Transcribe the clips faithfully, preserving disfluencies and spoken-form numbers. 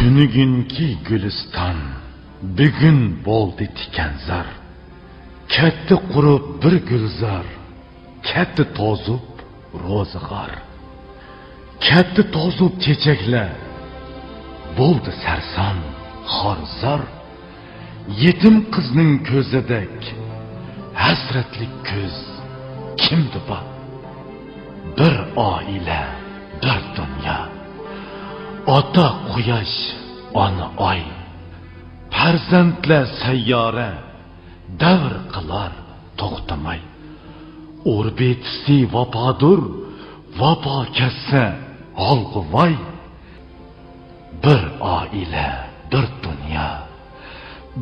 تۈنۈگۈنكى گۈلىستان بۈگۈن بولدى تىكەنزار. كەتتى قۇرۇپ بىر گۈلزار، كەتتى توزۇپ روزىغار. كەتتى توزۇپ چېچەكلەر، بولدى سەرسان، خارزار. يېتىم قىزنىڭ كۆزىدەك ھەسرەتلىك كۆز كىمدە بار؟ بىر ئائىلە، بىر دۇنيا، ئاتا قۇياش، ئانا ئاي، پەرزەنتلەر سەييارە، دەۋر قىلار توختىماي. ئوربىتىسى ۋاپادۇر، ۋاپا كەتسە ھالغا ۋاي. بىر ئائىلە، بىر دۇنيا،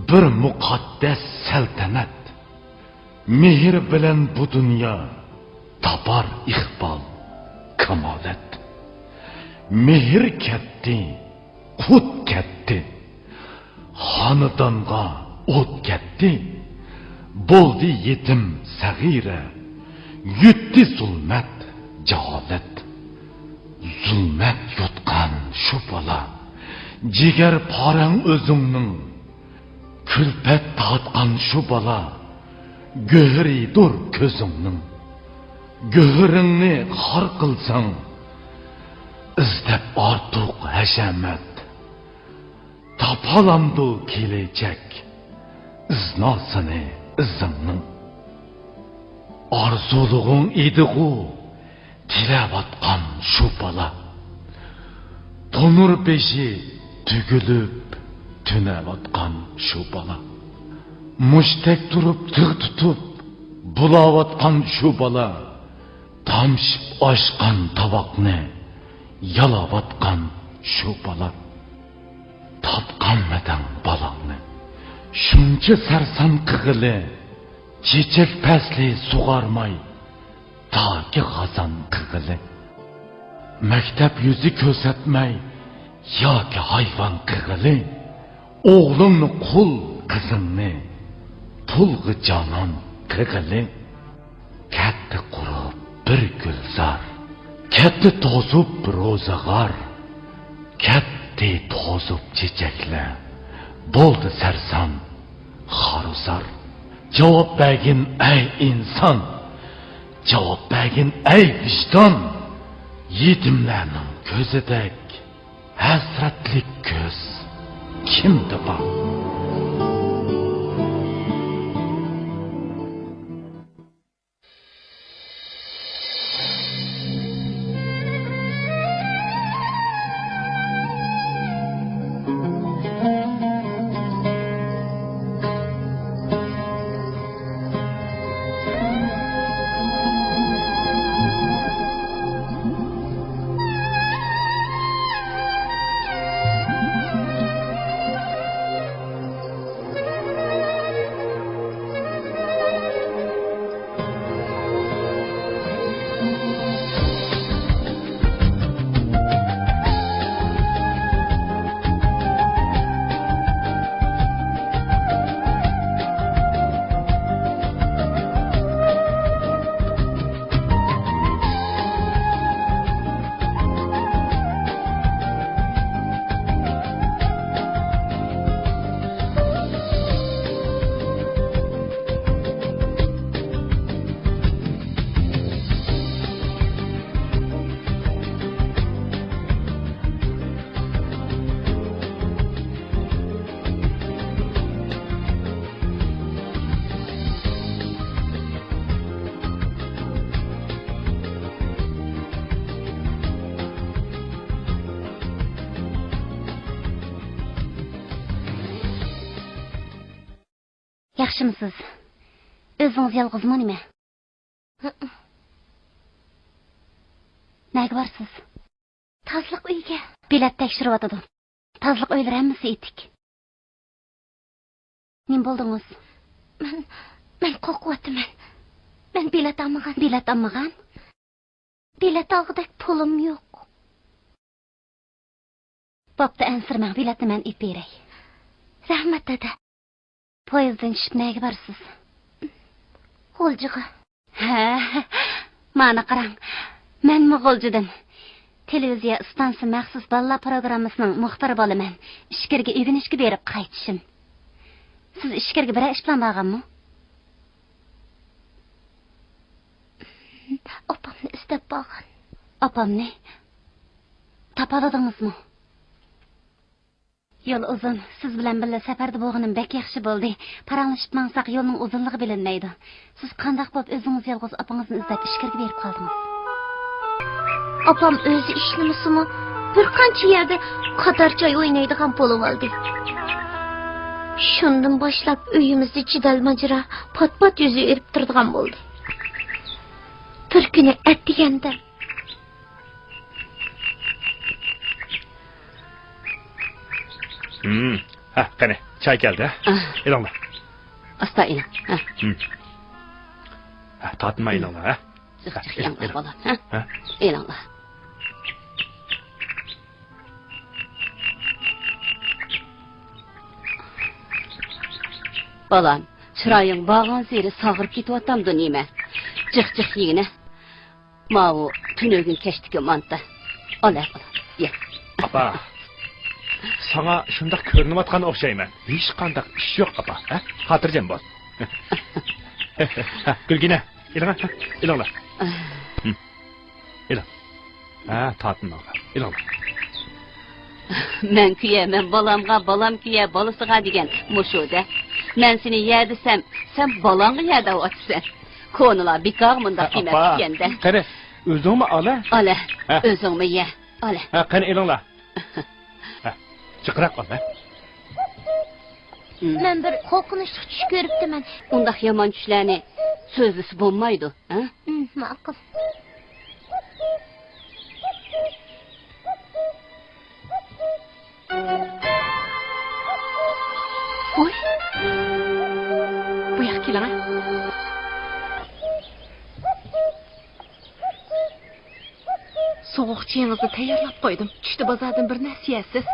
بىر مۇقەددەس سەلتەنەت. مېھىر بىلەن بۇ دۇنيا تاپار ئىقبال، كامالەت. مېھىر كەتتى، قۇت كەتتى، خانىدانغا ئوت كەتتى. بولدى يېتىم سەغىرە، يۇتتى زۇلمەت، جاھالەت. زۇلمەت يۇتقان شۇ بالا، جىگەر پارەڭ ئۆزۈڭنىڭ. كۈلپەت تارتقان شۇ بالا، گۆھىرىدۇر كۆزۈڭنىڭ. گۆھىرىڭنى خار قىلساڭ، ئىزدەپ ئارتۇق ھەشەمەت. تاپالامدۇ كېلەچەك ئىزناسىنى ئىزىڭنىڭ؟ ئارزۇلىغۇڭ ئىدىغۇ تىلەۋاتقان شۇ بالا، تونۇر بېشى تۈگۈلۈپ تۈنەۋاتقان شۇ بالا، مۇشتەك تۇرۇپ تىغ تۇتۇپ بۇلاۋاتقان شۇ بالا، تامشىپ ئاشقان تاۋاقنى يالاۋاتقان شۇ بالا. تاپقانمىدىڭ بالاڭنى شۇنچە سەرسان قىغىلى؟ چېچەك پەسلى سۇغارماي، تاكى خازان قىغىلى. مەكتەپ يۈزى كۆرسەتمەي، ياكى ھايۋان قىغىلى. ئوغلۇڭنى قۇل، قىزىڭنى پۇلغا جانان قىغىلى. كەتتى قۇرۇپ بىر گۈلزار، كەتتى توزۇپ روزىغار. كەتتى توزۇپ چېچەكلەر، بولدى سەرسان، خارۇزار. جاۋاب بەرگىن ئەي ئىنسان، جاۋاب بەرگىن ئەي ۋىجدان. يېتىملەرنىڭ كۆزىدەك ھەسرەتلىك كۆز كىمدە بار؟ ياخشىمۇسىز؟ ئۆزىڭىز يالغۇزمۇ نېمە؟ نەگە بارسىز؟ تازىلىق ئۆيىگە. بېلەت تەكشۈرۈۋاتىدۇ. تازىلىق ئۆيلىرى ھەممىسى ئېتىك. نېمە بولدىڭىز؟ مەن، مەن قورقۇۋاتىمەن. مەن بېلەت ئالمىغان. بېلەت ئالمىغان؟ بېلەت ئالغۇدەك پۇلۇم يوق. بوپتۇ، ئەنسىرىمەڭ، بېلەتنى مەن ئېلىپ بېرەي. رەھمەت، دادا. پويىزدىن چۈشۈپ نەگە بارىسىز؟ غۇلجىغا. ھە، مانا قاراڭ، مەنمۇ غۇلجىدىن. تېلېۋىزىيە ئىستانسىسى مەخسۇس بالىلار پروگراممىسىنىڭ مۇخبىرى بولىمەن. ئىچكىرىگە ئۆگىنىشكە بېرىپ قايتىشىم. سىز ئىچكىرىگە بىرەر ئىش بىلەن بارغانمۇ؟ ئاپامنى ئىزدەپ بارغان. ئاپامنى؟ تاپالىدىڭىزمۇ؟ يول ئۇزۇن، سىز بىلەن بىللە سەپەردە بولغىنىم بەك ياخشى بولدى. پاراڭلىشىپ ماڭساق يولنىڭ ئۇزۇنلۇقى بىلىنمەيدۇ. سىز قانداق بولۇپ ئۆزىڭىز يالغۇز ئاپىڭىزنى ئىزدەپ ئىچكىرىگە بېرىپ قالدىڭىز؟ ئاپام ئۆزى ئىشلىمىسىمۇ، بىر قانچە يەردە قاتار چاي ئوينايدىغان بولۇۋالدى. شۇندىن باشلاپ ئۆيىمىزدە جېدەل ماجىرا، پات-پات يۈز ئېرىپ تۇرىدىغان بولدى. بىر كۈنى ئەتىگەندە ھىم. ھە، قېنى، چاي كەلدى، ھە؟ ئېلىڭلار. ئاستا ئېلىڭ، ھە. ھىم. ھە، تارتىنماي ئېلىڭلار، ھە؟ جىق، ھە، جىق ئېلىڭ، ياڭلار، ئېلىڭ. بالام، ھە؟ ھە؟ ئېلىڭلار. بالام، چىرايىڭ بارغانسېرى ساغىرىپ كېتىۋاتامدۇ نېمە؟ جىق، جىق يېگىنە. ماۋۇ تۈنۈگۈن كەچتىكى مانتا. ئال، ئال، يە. ئاپا، ساڭا شۇنداق كۆرۈنۈۋاتقان ئوخشايمەن. ھېچقانداق ئىش يوق، ئاپا، ھە؟ خاتىرجەم بول. ھە، گۈلگىنە، ئېلىڭ، ھە، ئېلىڭلار. ھىم. ئېلىڭ. ھە، تارتىنماڭلار. ئېلىڭلار. مەن كۆيەرمەن بالامغا، بالام كۆيەر بالىسىغا دېگەن مۇشۇ-دە. مەن سېنى يە دېسەم، سەن بالاڭغا يە دەۋاتىسەن. كونىلار بىكارغا مۇنداق ھە، دېمەپتىكەن-دە. قېنى، ئۆزۈڭمۇ ئالە. ئالە، ھە. ئۆزۈڭمۇ يە، ئالە. ھە، قېنى ئېلىڭلار. ھە، جىقراق ئالە. مەن بىر قورقۇنچلۇق چۈش كۆرۈپتىمەن. ئۇنداق يامان چۈشلەرنى سۆزلىسە بولمايدۇ، ھە؟ مم، ماقۇل. ۋوي. بۇ ياققا كېلىڭە. سوغۇق چېيىڭىزنى تەييارلاپ قويدۇم. چۈشتە بازاردىن بىر نەرسە يەرسىز.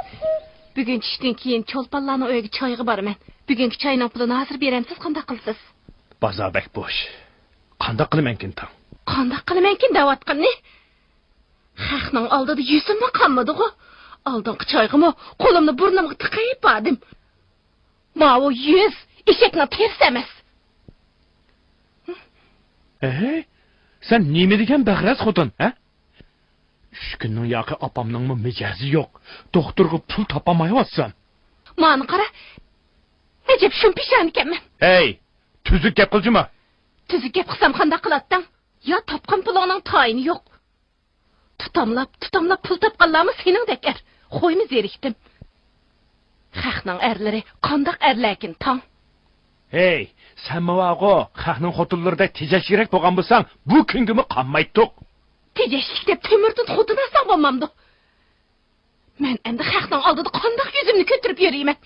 بۈگۈن چۈشتىن كېيىن چولپانلارنىڭ ئۆيىگە چايغا بارىمەن. بۈگۈنكى چاينىڭ پۇلىنى ھازىر بېرەمسىز، قانداق قىلىسىز؟ بازار بەك بوش. قانداق قىلىمەنكىن تاڭ؟ قانداق قىلىمەنكىن دەۋاتقىنىنى؟ خەقنىڭ ئالدىدا يۈزۈممۇ قانمىدىغۇ. ئالدىنقى چايغىمۇ قولۇمنى بۇرنۇمغا تىقىپ باردىم. ماۋۇ يۈز ئېشەكنىڭ تېرىسى ئەمەس. ھەي، سەن نېمە دېگەن بەغەرەز خوتۇن، ھە؟ ئۈچ كۈننىڭ ياقى ئاپامنىڭمۇ مىجەزى يوق. دوختۇرغا پۇل تاپالمايۋاتسام. مانا قارا. ئەجەب شۇمپىشان ئىكەنمەن. ھەي، تۈزۈك گەپ قىل جۇما. تۈزۈك گەپ قىلسام قانداق قىلاتتىڭ؟ يا تاپقان پۇلۇڭنىڭ تايىنى يوق. تۇتاملاپ، تۇتاملاپ پۇل تاپقانلارمۇ سېنىڭدەك ئەر. خويمۇ زېرىكتىم. خەقنىڭ ئەرلىرى قانداق ئەرلەركىن تاڭ؟ ھەي، سەن ماۋاغۇ خەقنىڭ خوتۇنلىرىدەك تېجەشلىكرەك بولغان بولساڭ، بۇ كۈنگىمۇ قانمايتتۇق. تېجەشلىك دەپ تۆمۈردىن خوتۇن ئالساڭ بولمامدۇ؟ مەن ئەمدى خەقنىڭ ئالدىدا قانداق يۈزۈمنى كۆتۈرۈپ يۈرىمەن؟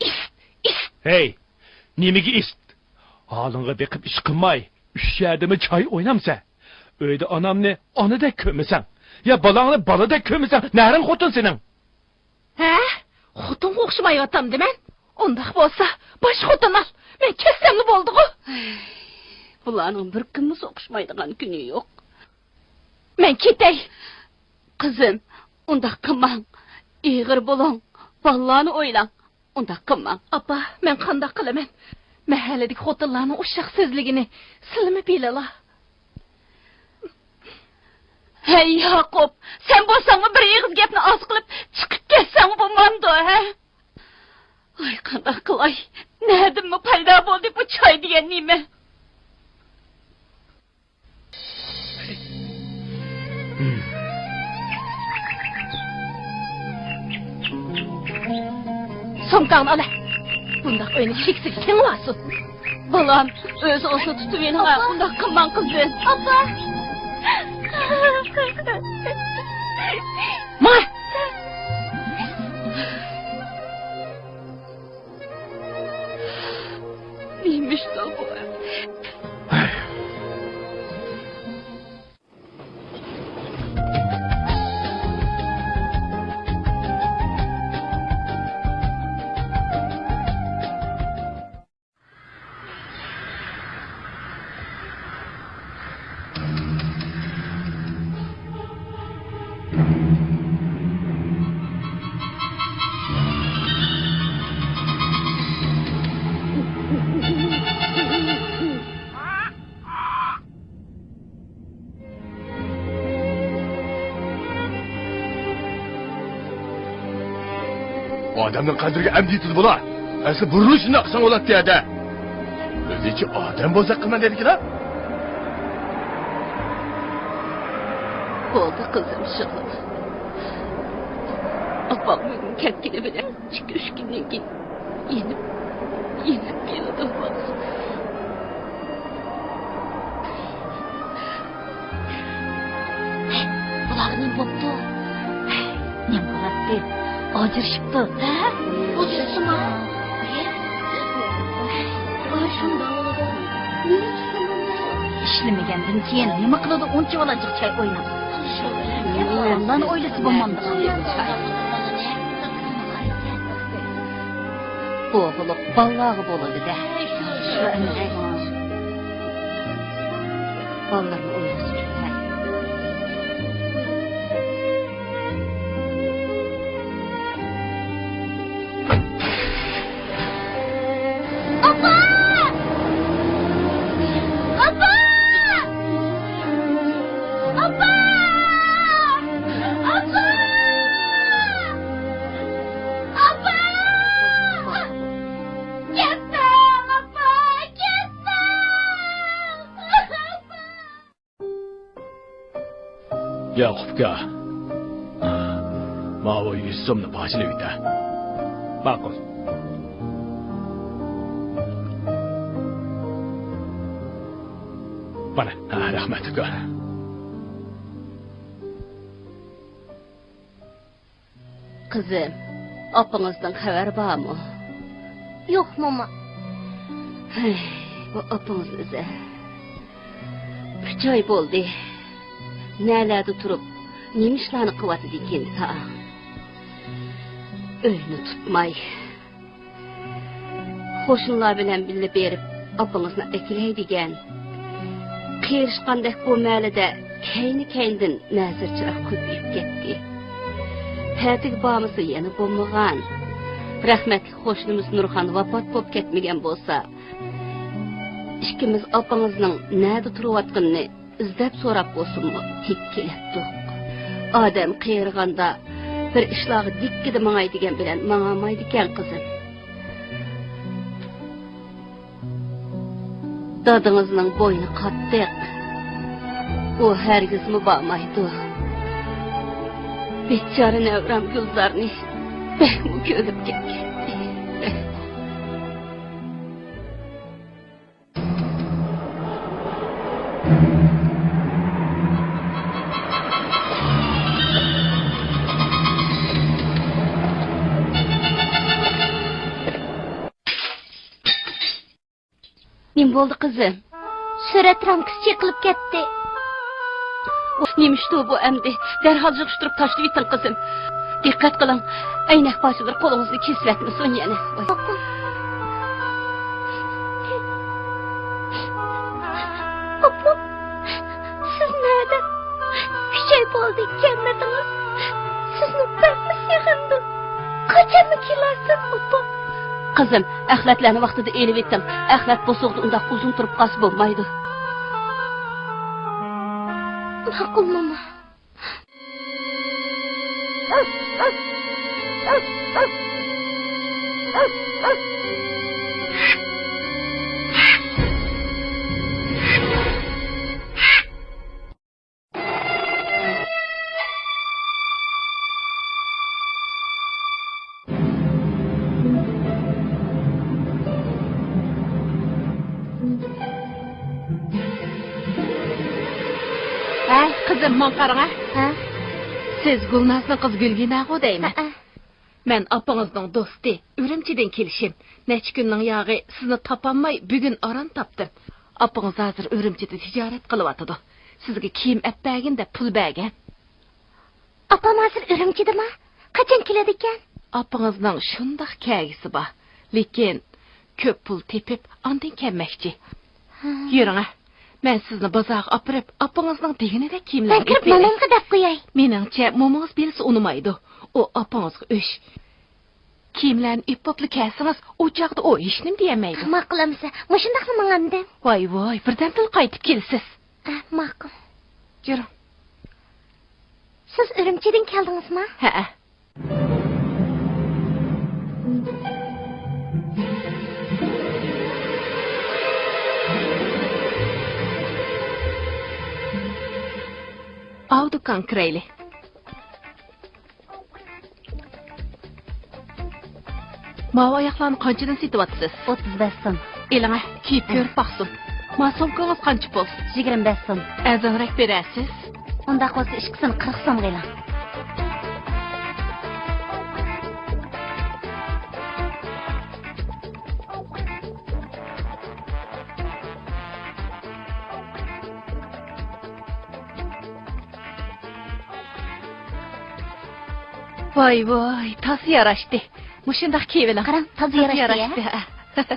ئىسىت، ئىسىت! ھەي، نېمىگە ئىسىت؟ ھالىڭغا بېقىپ ئىش قىلماي، ئۈچ يەردىمۇ چاي ئوينامسەن؟ ئۆيدە ئانامنى ئانىدەك كۆرمىسەڭ، يا بالاڭنى بالىدەك كۆرمىسەڭ، نەرىڭ خوتۇن سېنىڭ؟ ھە؟ خوتۇنغا ئوخشىمايۋاتامدىمەن؟ ئۇنداق بولسا، باشقا خوتۇن ئال. مەن كەتسەملا بولدىغۇ. بۇلارنىڭ بىر كۈنمۇ سوقۇشمايدىغان كۈنى يوق. مەن كېتەي. قىزىم، ئۇنداق قىلماڭ. ئېغىر بولۇڭ. بالىلارنى ئويلاڭ. ئۇنداق قىلماڭ. ئاپا، مەن قانداق قىلىمەن؟ مەھەللىدىكى خوتۇنلارنىڭ ئۇششاق سۆزلىگىنى سىلىمۇ بىلىلا. ھەي ياقۇپ، سەن بولساڭمۇ بىر ئېغىز گەپنى ئاز قىلىپ چىقىپ كەتسەڭ بولمامدۇ، ھە؟ ۋاي، قانداق قىلاي؟ نەدىنمۇ پايدا بولدى بۇ چاي دېگەن نېمە؟ سومكاڭنى ئالا. بۇنداق ئۆينى چېكىسىگە تېڭىۋالسۇن. بالام، ئۆزىڭىزنى تۇتۇۋېلىڭ، ئاپا. ئۇنداق قىلماڭ، قىزىم. ئاپا! ماڭە! نېمىشتۇ بۇ؟ ئادەمنىڭ قەدرىگە ئەمدى يېتىدۇ بۇلار. ئەسلى بۇرۇنلا شۇنداق قىلساڭ بولاتتى ھەدە. ئۆزىچە ئادەم بولسا قىلمايدىكەن-ە. بولدى قىزىم، شۇ. ئاپام بۈگۈن كەتكىنى بىلەن ئىككى-ئۈچ كۈندىن كېيىن يېنىپ، يېنىپ كېلىدۇ. بۇلارغا نېمە بوپتۇ؟ نېمە بولاتتى؟ ئاجرىشىپتۇ. ھە؟ ئاجرىشىپتۇما؟ ئىشلىمىگەندىن كېيىن نېمە قىلىدۇ ئۇنچە بالاجىق چاي ئويناپ؟ ئۇلارنى ئويلىسا بولمامدۇ؟ بۇ بولۇپ بالىلارغا بولىدۇ-دە. بالىلارنى ئويلىسا. ئاپا! ئاپا! ئاپا! ئاپا! ئاپا! كەتمەڭ، ئاپا! كەتمەڭ! ئاپا! ياقۇپكا، ماۋۇ يۈز سومنى پارچىلىۋېتە. ماقۇل. مانا، ھە، رەھمەت، ئۇكا. قىزىم، ئاپىڭىزدىن خەۋەر بارمۇ؟ يوق، موما. ھەي، بۇ ئاپىڭىز ئۆزى. ئۈچ ئاي بولدى. نەلەردە تۇرۇپ، نېمە ئىشلارنى قىلىۋاتىدىكىن تا؟ ئۆينى تۇتماي. قوشنىلار بىلەن بىللە بېرىپ، ئاپىڭىزنى ئەكېلەي دېگەن. قېرىشقاندەك بۇ مەھەللىدە كەينى-كەينىدىن نەزىر چىراغ كۆپىيىپ كەتتى. تەتۈرگە بارمىسا يەنە بولمىغان. رەھمەتلىك قوشنىمىز نۇرخان ۋاپات بولۇپ كەتمىگەن بولسا، ئىككىمىز ئاپىڭىزنىڭ نەدە تۇرۇۋاتقىنىنى ئىزدەپ سوراپ بولسىمۇ تېپىپ كېلەتتۇق. ئادەم قېرىغاندا بىر ئىشلارغا دىككىدە ماڭاي دېگەن بىلەن ماڭالمايدىكەن، قىزىم. دادىڭىزنىڭ بوينى قاتتىق. ئۇ ھەرگىزمۇ بارمايدۇ. بىچارە نەۋرەم گۈلزارنى بەكمۇ كۆرۈپ كەتكەن. نېمە بولدى، قىزىم؟ سۈرەت رامكىسى چېقىلىپ كەتتى. نېمە ئىشتۇ بۇ ئەمدى؟ دەرھال يىغىشتۇرۇپ تاشلىۋېتىڭ، قىزىم. دىققەت قىلىڭ، ئەينەك پارچىلىرى قولىڭىزنى كېسىۋەتمىسۇن يەنە. ۋاي. ئاپا، سىز نەدە؟ ئۈچ ئاي بولدى كەلمىدىڭىز. سىزنى بەكمۇ سېغىندىم. قاچانمۇ كېلەرسىز، ئاپا؟ قىزىم، ئەخلەتلەرنى ۋاقتىدا ئېلىۋېتىڭ. ئەخلەت بوسۇغىدا ئۇنداق ئۇزۇن تۇرۇپ قالسا بولمايدۇ. ماقۇل، موما. ھەي، قىزىم، ماڭا قاراڭە. ھە؟ سىز گۈلنازنىڭ قىزى گۈلگىناغۇ دەيمەن. ھەئە. مەن ئاپىڭىزنىڭ دوستى، ئۈرۈمچىدىن كېلىشىم. نەچچە كۈننىڭ ياغى سىزنى تاپالماي، بۈگۈن ئاران تاپتىم. ئاپىڭىز ھازىر ئۈرۈمچىدە تىجارەت قىلىۋاتىدۇ. سىزگە كىيىم ئەپ بەرگىن دەپ پۇل بەرگەن. ئاپام ھازىر ئۈرۈمچىدىما؟ قاچان كېلىدىكەن؟ ئاپىڭىزنىڭ شۇنداق كەلگۈسى بار. لېكىن كۆپ پۇل تېپىپ، ئاندىن كەلمەكچى. ھە. يۈرۈڭە. مەن سىزنى بازارغا ئاپىرىپ، ئاپىڭىزنىڭ دېگىنىدەك كىيىملەرنى ئېلىپ بېرەي. مەن كىرىپ مومامغا دەپ قوياي. مېنىڭچە، مومىڭىز بىلسە ئۇنىمايدۇ. ئۇ ئاپىڭىزغا ئۆچ. كىيىملەرنى ئېلىپ بوپلا كەلسىڭىز، ئۇ چاغدا ئۇ ھېچنېمە دېيەلمەيدۇ. ماقۇل ئەمىسە، مۇشۇنداقلا ماڭامدىم. ۋاي، ۋاي، بىردەمدىلا قايتىپ كېلىسىز. ئە، ماقۇل. يۈرۈڭ. سىز ئۈرۈمچىدىن كەلدىڭىزما؟ ھەئە. ئاۋۇ دۇكانغا كىرەيلى. ماۋۇ ئاياغلارنى قانچىدىن سېتىۋاتىسىز؟ ئوتتۇز بەش سوم. ئېلىڭە، كىيىپ كۆرۈپ باقسۇن. ما سومكىڭىز قانچە پۇل؟ يىگىرمە بەش سوم. ئەرزانراق بېرەرسىز؟ ئۇنداق بولسا ئىككىسىنى قىرىق سومغا ئېلىڭ. ۋاي ۋاي، تازا ياراشتى. مۇشۇنداق كىيىۋېلىڭ. قاراڭ، تازا ياراشتى، ياراشتى، ھە؟ ھە.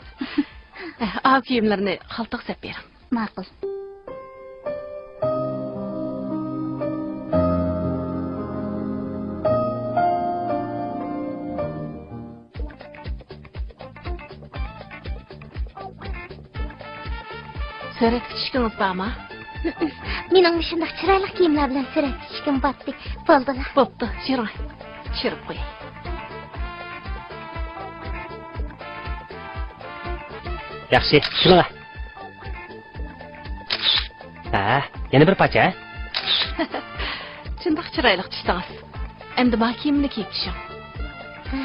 ئاۋۇ كىيىملەرنى خالتىغا سەپ بېرىڭ. ماقۇل. سۈرەتكە چۈشكىڭىز بارمۇ؟ مېنىڭ مۇشۇنداق چىرايلىق كىيىملەر بىلەن سۈرەتكە چۈشكۈم بارتتى. بولدىلا. بوپتۇ، يۈرۈڭ. چۈشۈرۈپ قوياي. ياخشى، كېلىڭە. ھە، يەنە بىر پارچە، ھە؟ شۇنداق چىرايلىق چۈشتىڭىز. ئەمدى ما كىيىمنى كىيىپ چۈشۈڭ. ھە.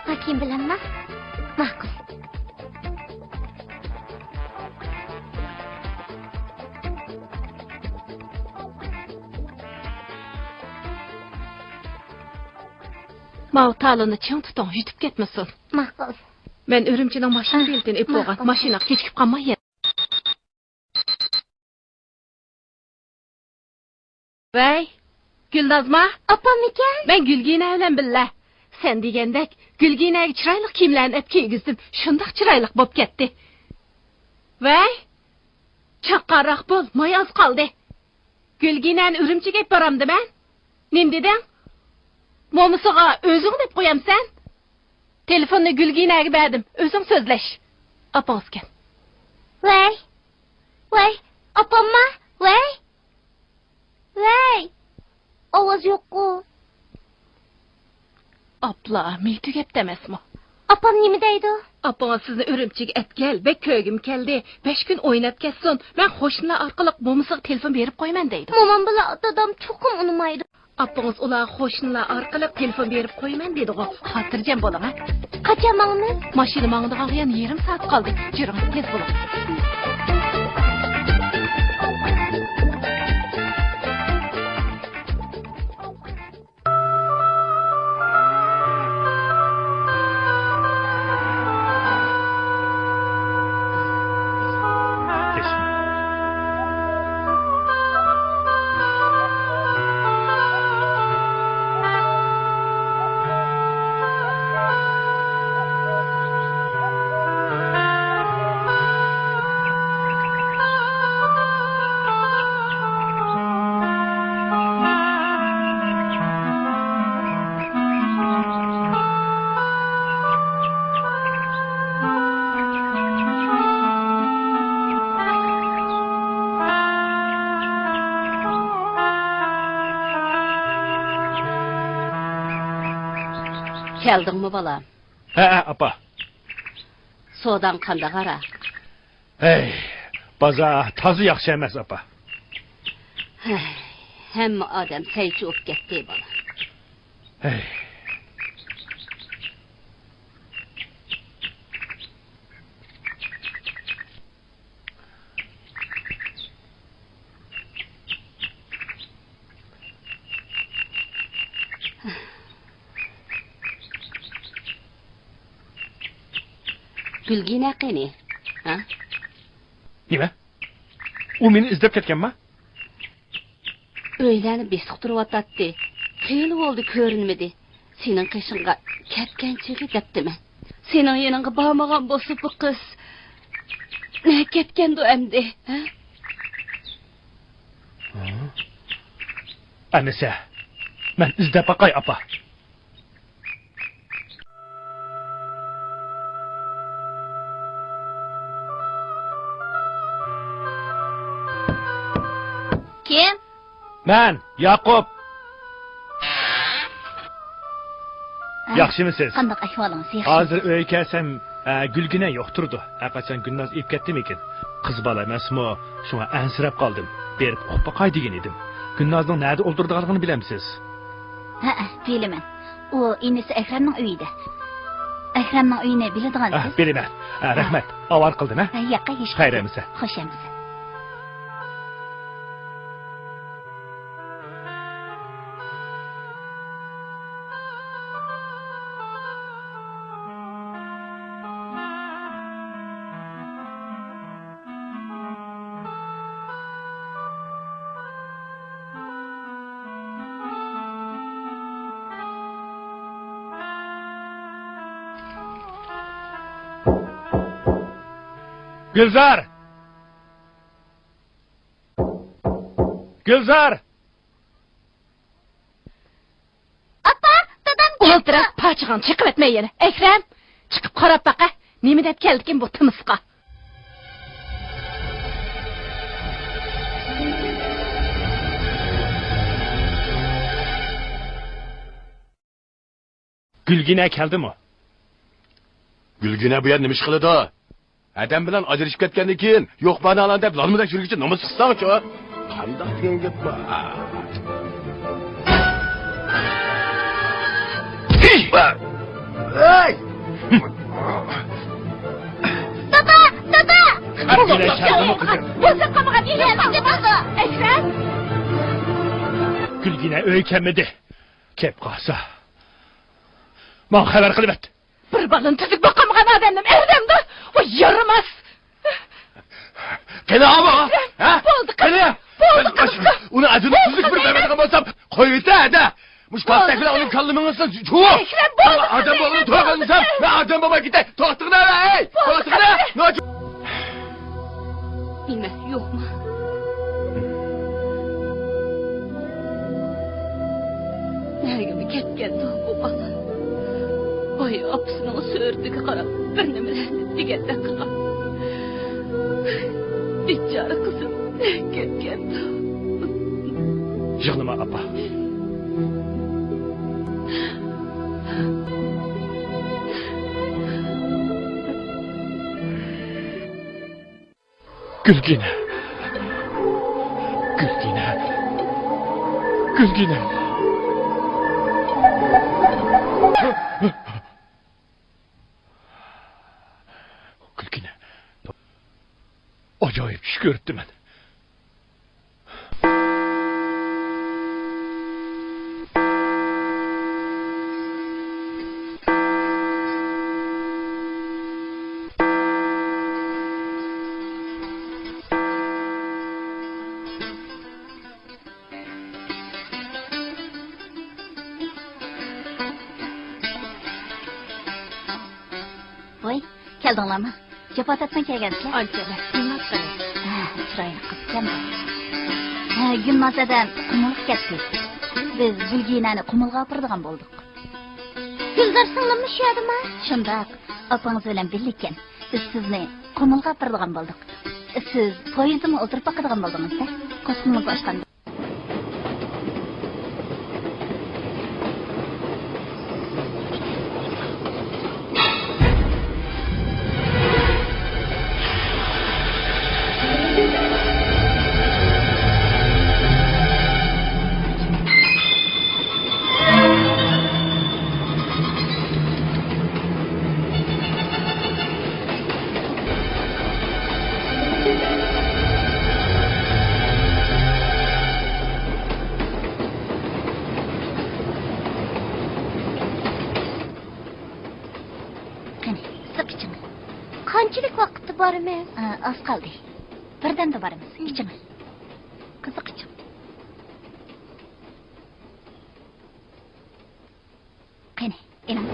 ما كىيىم بىلەنما؟ ماقۇل. ماۋۇ تالوننى چىڭ تۇتۇڭ، يۈتۈپ كەتمىسۇن. ماقۇل. مەن ئۈرۈمچىنىڭ ماشىنا بېلىتىنى ئېلىپ بولغان. ماقۇل. ماشىنىغا كېچىكىپ قالماي يەنە. ۋەي، گۈلنازما؟ ئاپاممىكەن؟ مەن گۈلگىنە بىلەن بىللە. سەن دېگەندەك، گۈلگىنەگە چىرايلىق كىيىملەرنى ئەپ كىيگۈزدۈم. شۇنداق چىرايلىق بوپ كەتتى. ۋەي، چاققانراق بول، ماي ئاز قالدى. گۈلگىنەنى ئۈرۈمچىگە ئېلىپ بارامدىمەن؟ نېمە دېدىڭ؟ مومىسىغا ئۆزۈڭ دەپ قويامسەن؟ تېلېفوننى گۈلگىنەگە بەردىم، ئۆزۈڭ سۆزلەش. ئاپىڭىزكەن. ۋەي، ۋەي، ئاپامما، ۋەي، ۋەي، ئاۋاز يوققۇ. ئاپلا، مېيى تۈگەپتۇ ئەمەسمۇ؟ ئاپام نېمە دەيدۇ؟ ئاپىڭىز سىزنى ئۈرۈمچىگە ئەتكەل، بەك كۆرگۈم كەلدى، بەش كۈن ئويناپ كەتسۇن، مەن قوشنىلار ئارقىلىق مومىسىغا تېلېفون بېرىپ قويىمەن دەيدۇ. مومام بىلەن دادام چوقۇم ئۇنىمايدۇ. ئاپىڭىز ئۇلارغا قوشنىلار ئارقىلىق تېلېفون بېرىپ قويىمەن دېدىغۇ، خاتىرجەم بولۇڭ ھە. قاچان ماڭىمىز؟ ماشىنا ماڭىدىغانغا يەنە يېرىم سائەت قالدى، يۈرۈڭ، تېز بولۇڭ. كەلدىڭمۇ، بالام؟ ھەئە، ئاپا. سوداڭ قانداق ھارا؟ ھەي، بازار تازا ياخشى ئەمەس، ئاپا. ھەي، ھەممە ئادەم سەيچى بوپ كەتتى، بالا. ھەي. گۈلگىنە قېنى؟ ھە؟ نېمە؟ ئۇ مېنى ئىزدەپ كەتكەنما؟ ئۆيلەرنى بېسىق تۇرۇۋاتاتتى. خېلى بولدى كۆرۈنمىدى. سېنىڭ قېشىڭغا كەتكەن چېغى دەپتىمەن. سېنىڭ يېنىڭغا بارمىغان بولسا بۇ قىز نەگە كەتكەندۇ ئەمدى، ھە؟ ئەمىسە، مەن ئىزدەپ باقاي، ئاپا. كىم؟ مەن، ياقۇپ. ياخشىمۇسىز؟ قانداق ئەھۋالىڭىز؟ ياخشىمۇ؟ ھازىر ئۆيگە كەلسەم، ئە، گۈلگىنە يوق تۇرىدۇ. ھەرقاچان گۈلناز ئېلىپ كەتتىمىكىن؟ قىز بالا ئەمەسمۇ؟ شۇڭا ئەنسىرەپ قالدىم. بېرىپ ئۇقۇپ باقاي دېگەن ئىدىم. گۈلنازنىڭ نەدە ئولتۇرىدىغانلىقىنى بىلەمسىز؟ ھەئە، بىلىمەن. ئۇ ئىنىسى ئەكرەمنىڭ ئۆيىدە. ئەكرەمنىڭ ئۆيىنى بىلىدىغانسىز؟ ئە، بىلىمەن. ئە، ھە. رەھمەت. ئاۋارە قىلدىم، ھە؟ ھە، ياققا ھېچ. خەير ئەمىسە. خوش ئەمىسە. گۈلزار! گۈلزار! ئاپا، دادام كەپتۇ. ئولتۇرۇپ پاچىقىڭنى چېقىۋەتمە يەنە. ئەكرەم، چىقىپ قاراپ باقە. نېمە دەپ كەلدىكىن بۇ تىمىسقا؟ گۈلگىنە كەلدىمۇ؟ گۈلگىنە بۇ يەردە نېمە ئىش قىلىدۇ؟ ئادەم بىلەن ئاجرىشىپ كەتكەندىن كېيىن يوق بانالان دەپ لالمىدەك يۈرگۈچە نومۇس چىقساڭچۇ؟ قانداق دېگەن گەپ بۇ؟ ھەي! دادا! دادا! بوزۇپ قالمىغان ئىنىڭىزنى بولدى. ئەكرەم! گۈلگىنە ئۆيگە كەلمىدى. كەپ قالسا، ماڭا خەۋەر قىلىۋەت. بىر بالىنى تۈزۈك باقالمىغان ئادەمنىمۇ ئەردەمدۇ؟ ۋاي يارىماس! قېنى ئاۋۇ؟ ھە؟ بولدى، قېنى؟ بولدى، قېنى؟ ئۇنى ئەدىنى تۈزۈك بىر بەرمەيدىغان بولسام، قويۇۋېتە، ھەدە! مۇشۇ كالتەك بىلەن ئۇنىڭ كاللىمىڭىزنى چۇۋۇ! ئەكرەم، بولدى، ئادەم بولغىنى توي قىلمىسام، مەن ئادەم بولماي كېتەي! توختىغىنە، ھەي! توختىغىنە! نېمە، يوقمۇ؟ نەگىمۇ كەتكەندۇ بۇ بالا؟ ۋاي، ئاپىسىنىڭ سۈرىتىگە قاراپ، بىر نېمىلەرنى دېگەندەك قىلغان. بىچارە قىزىم نەگە كەتكەندۇ؟ يىغلىما، ئاپا. گۈلگىنە. گۈلگىنە. گۈلگىنە. گۈلگىنە. ئاجايىپ چۈش كۆرۈپتىمەن. ۋاي، كەلدىڭلارمۇ؟ جاپا تارتماي كەلگەنسىلەر؟ ئانچە ئەمەس، قىممەت قىلىڭ. ھە، چىرايلىق قىز ئىكەن. ھە، گۈلناز ھەدەم قۇمۇلغا كەتتى. بىز گۈلگىنەنى قۇمۇلغا ئاپىرىدىغان بولدۇق. گۈلزار سىڭلىممۇ شۇ يەردىما؟ شۇنداق، ئاپىڭىز بىلەن بىللە ئىكەن. بىز سىزنى قۇمۇلغا ئاپىرىدىغان بولدۇق. سىز پويىزدىمۇ ئولتۇرۇپ باقىدىغان بولدىڭىز-دە. قورسىقىڭىز ئاچقاندا. قېنى، سىق ئىچىڭ. قانچىلىك ۋاقىتتا بارىمىز؟ ئا، ئاز قالدى. بىردەمدە بارىمىز. مم. ئىچىڭ. قىزىق ئىچىڭ. قېنى، ئېلىڭ.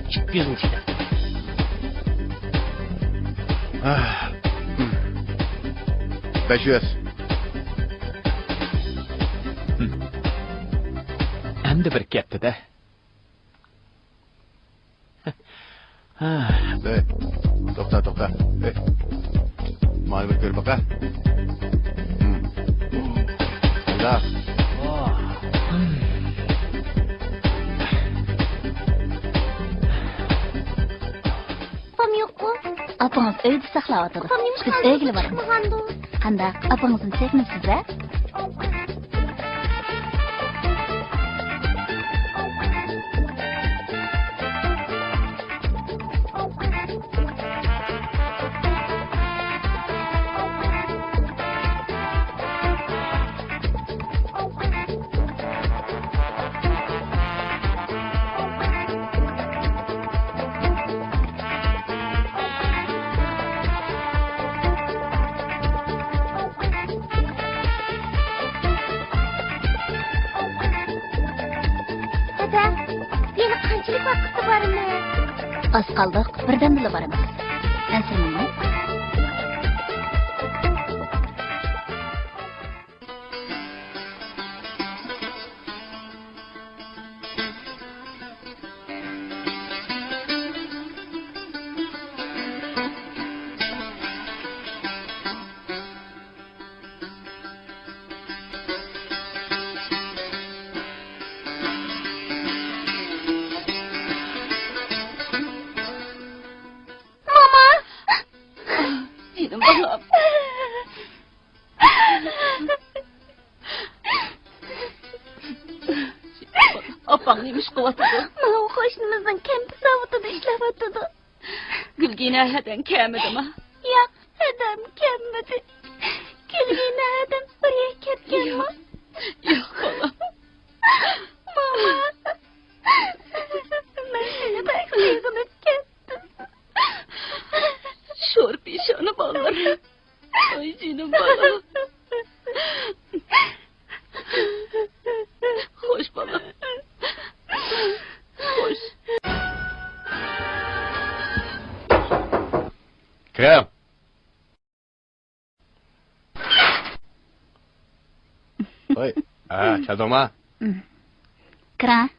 ئىككى يۈز مىڭ. بەش يۈز. ئەمدى بىر كەتتى-دە. ھە، ئەي، توختا، توختا. ئەي، مانا بىر كۆرۈپ باقە. ھىم. قانداق؟ ئاپام يوققۇ؟ ئاپىڭىز ئۆيدە ساقلاۋاتىدۇ. ئاپام نېمىشقا بىز ئۆيگىلا بارىمىز. چىقمىغاندۇ؟ قانداق؟ ئاپىڭىزنى چەكمەپسىز-ھە؟ دادا، يەنە قانچىلىك ۋاقىتتا بارىمىز؟ ئاز قالدۇق، بىردەمدىلا بارىمىز. ئەنسىرىمەڭلار. ماما! جېنىم بالام. ئاپاڭ نېمە ئىش قىلىۋاتىدۇ؟ ماۋۇ قوشنىمىزنىڭ كەمپۈت زاۋۇتىدا ئىشلەۋاتىدۇ. گۈلگىنە ھەدەم كەلمىدىما؟ ياق، ھەدەم كەلمىدى. گۈلگىنە ھەدەم بىر يەرگە كەتكەنمۇ؟ ياق، ياق، بالام. ماما، مەن سېنى بەك سېغىنىپ كەتتىم. شور پېشانە بالىلىرىم. ئاي جېنىم بالام. خوش بالام. خوش. كىرىڭ. ۋاي، ھە، كەلدىڭما؟ كىرىڭ.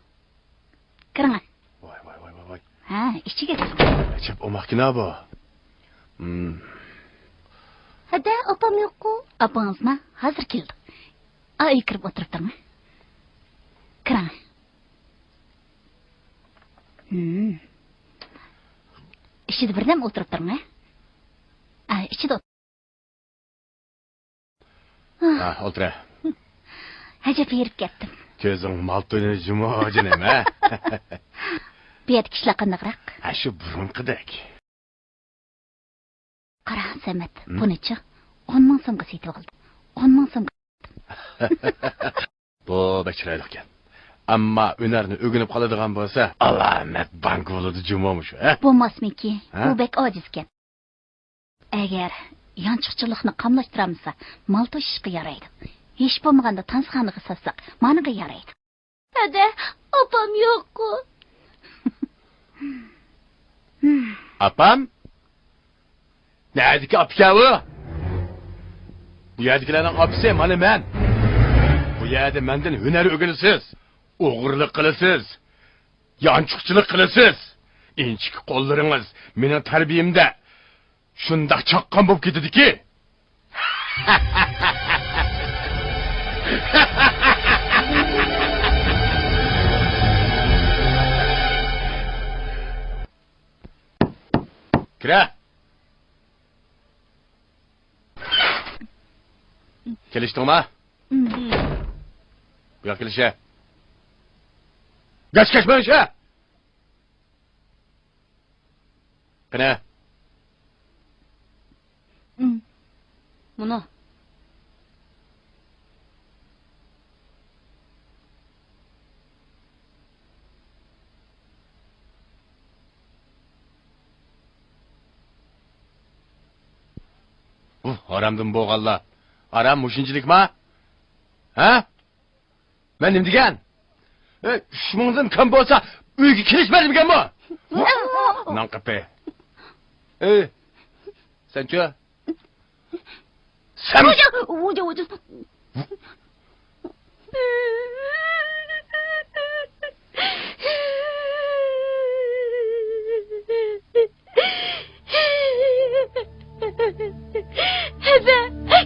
كىرىڭ. ۋاي، ۋاي، ۋاي، ۋاي، ۋاي. ھە، ئىچىگە كىرىڭ. ئەجەب ئوماقكىنا بۇ. ھەدە، ئاپام يوققۇ؟ ئاپىڭىزمۇ ھازىر كېلىدۇ. ئا، ئۆيگە كىرىپ ئولتۇرۇپ تۇرۇڭ. كىرىڭ. ئىچىدە بىردەم ئولتۇرۇپ تۇرۇڭ، ھە؟ ئا، ئىچىدە ئولتۇرۇڭ. ھە، ئولتۇرە. ئەجەب ھېرىپ كەتتىم. كۆزۈڭ مال تويۇنى جۇمۇ جېنىم، ھە؟ بۇ يەردىكى ئىشلار قانداقراق؟ ھە، شۇ بۇرۇنقىدەك. قارا، سەمەت، ھىم؟ بۇنىچۇ ئون مىڭ سومغا سېتىۋالدىم. ئون مىڭ سومغا. بۇ بەك چىرايلىقكەن. ئەمما ھۈنەرنى ئۆگىنىپ قالىدىغان بولسا، ئالامەت بانكا بولىدۇ جۇمۇ مۇشۇ، ھە؟ بولماسمىكى؟ ھە؟ بۇ بەك ئاجىزكەن. ئەگەر يانچۇقچىلىقنى قاملاشتۇرالمىسا، مال توشۇشقا يارايدۇ. ھېچ بولمىغاندا تانسىخانىغا ساتساق، مانىغا يارايدۇ. ھەدە، ئاپام يوققۇ؟ ئاپام؟ نەدىكى ئاپىكەن ئۇ؟ بۇ يەردىكىلەرنىڭ ئاپىسى مانا مەن. بۇ يەردە مەندىن ھۈنەر ئۆگىنىسىز، ئوغرىلىق قىلىسىز، يانچۇقچىلىق قىلىسىز. ئىنچىكە قوللىرىڭىز مېنىڭ تەربىيەمدە شۇنداق چاققان بولۇپ كېتىدىكى. كىرە. كېلىشتىڭما؟ بۇ ياققا كېلىشە. گەچ كەچمەيشە. قېنى؟ مم. مۇنۇ. ئۇھ، ھارامدىن بولغانلار. ھارام مۇشۇنچىلىكما؟ ھە؟ مەن نېمە دېگەن؟ ئە، ئۈچ مىڭدىن كەم بولسا، ئۆيگە كىرىشمە دېمىگەنمۇ؟ نان قېپى. ئەي، سەنچۇ؟ سەن. ۋۇجۇ، ۋۇجۇ، ۋۇجۇ.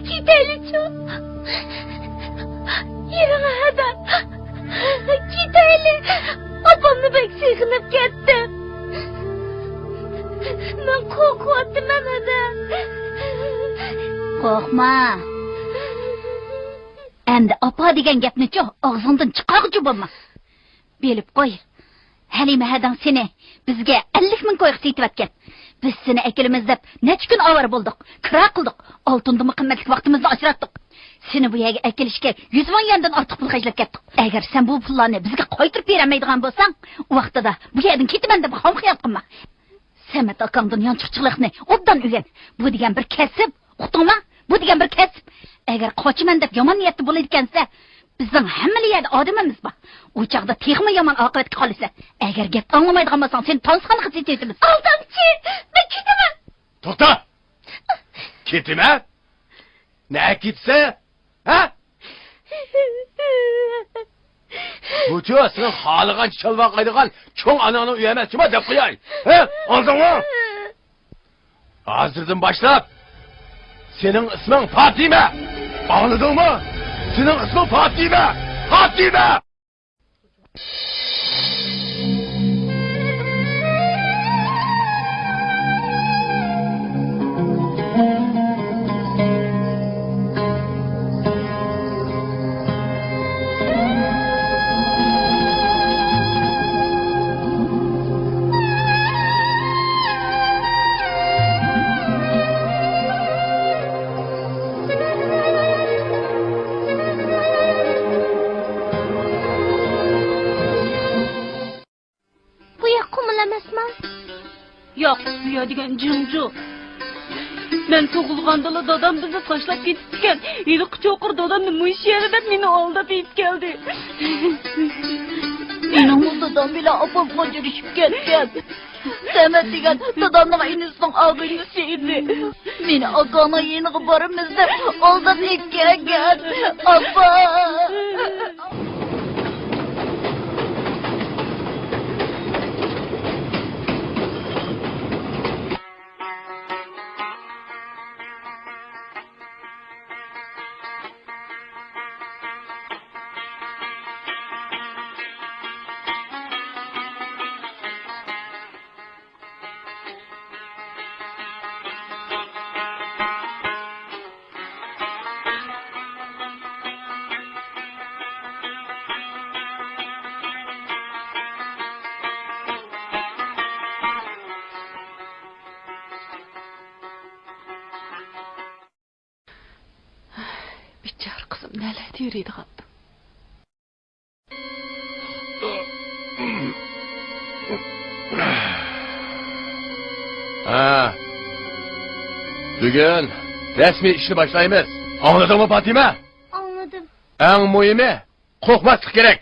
كېتەيلىچۇ. يېرىڭ ھەدە. كېتەيلى. ئاپامنى بەك سېغىنىپ كەتتىم. مەن قورقۇۋاتىمەن ھەدە. قورقما. ئەمدى ئاپا دېگەن گەپنىچۇ ئاغزىڭدىن چىقارغۇچە بولما. بىلىپ قوي، ھەلىمە ھەدەڭ سېنى بىزگە ئەللىك مىڭ كويغا سېتىۋەتكەن. بىز سېنى ئەكېلىمىز دەپ نەچچە كۈن ئاۋارە بولدۇق، كىرا قىلدۇق، ئالتۇندىنمۇ قىممەتلىك ۋاقتىمىزنى ئاجراتتۇق. سېنى بۇ يەرگە ئەكېلىشكە يۈز مىڭ يۈەندىن ئارتۇق پۇل خەجلەپ كەتتۇق. ئەگەر سەن بۇ پۇللارنى بىزگە قايتۇرۇپ بېرەلمەيدىغان بولساڭ، ئۇ ۋاقتىدا بۇ يەردىن كېتىمەن دەپ خام خىيال قىلما. سەمەت ئاكاڭدىن يانچۇقچىلىقنى ئوبدان ئۆگەن. بۇ دېگەن بىر كەسىپ، ئۇقتۇڭما؟ بۇ دېگەن بىر كەسىپ. ئەگەر قاچىمەن دەپ يامان نىيەتتە بولىدىكەنسە، بىزنىڭ ھەممىلا يەردە ئادىمىمىز بار. ئۇ چاغدا تېخىمۇ يامان ئاقىۋەتكە قالىسەن. ئەگەر گەپ ئاڭلىمايدىغان بولساڭ، سېنى تانسىخانىغا سېتىۋېتىمىز. ئالدامچى! مەن كېتىمەن! توختا! كېتىمەن؟ نەگە كېتىسەن؟ ھە؟ بۇچۇ سېنىڭ خالىغانچە چالۋاقايدىغان چوڭ ئاناڭنىڭ ئۆيى ئەمەس جۇما، دەپ قوياي. ھە؟ ئاڭلىدىڭمۇ؟ ھازىردىن باشلاپ سېنىڭ ئىسمىڭ پاتىمە. ئاڭلىدىڭمۇ؟ سېنىڭ ئىسمىڭ پاتىمە. پاتىمە! بۇ يەر قۇمۇل ئەمەسما؟ ياق، بۇ يەر دېگەن جىڭجۇ. مەن تۇغۇلغاندىلا دادام بىزنى تاشلاپ كېتىپتىكەن. ھېلىقى چوقۇر دادامنى مۇشۇ يەردە دەپ مېنى ئالداپ ئېلىپ كەلدى. مېنىڭمۇ دادام بىلەن ئاپام ئاجرىشىپ كەتكەن. سەمەت دېگەن دادامنىڭ ئىنىسىنىڭ ئاغىنىسى ئىدى. مېنى ئاكاڭنىڭ يېنىغا بارىمىز دەپ ئالداپ ئېلىپ كەلگەن. ئاپا! بىچارە قىزىم نەلەردە يۈرىدىغاندۇ؟ ھە. بۈگۈن رەسمىي ئىشنى باشلايمىز. ئاڭلىدىڭمۇ، پاتىمە؟ ئاڭلىدىم. ئەڭ مۇھىمى، قورقماسلىق كېرەك.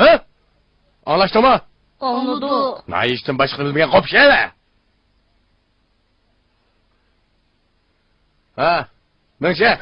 ھە؟ ئاڭلاشتىڭمۇ؟ ئاڭلىدۇق. ناھىيىشتىن باشقىنى بىلمىگەن قوپۇش ئەۋە. ھە، مېڭىشە.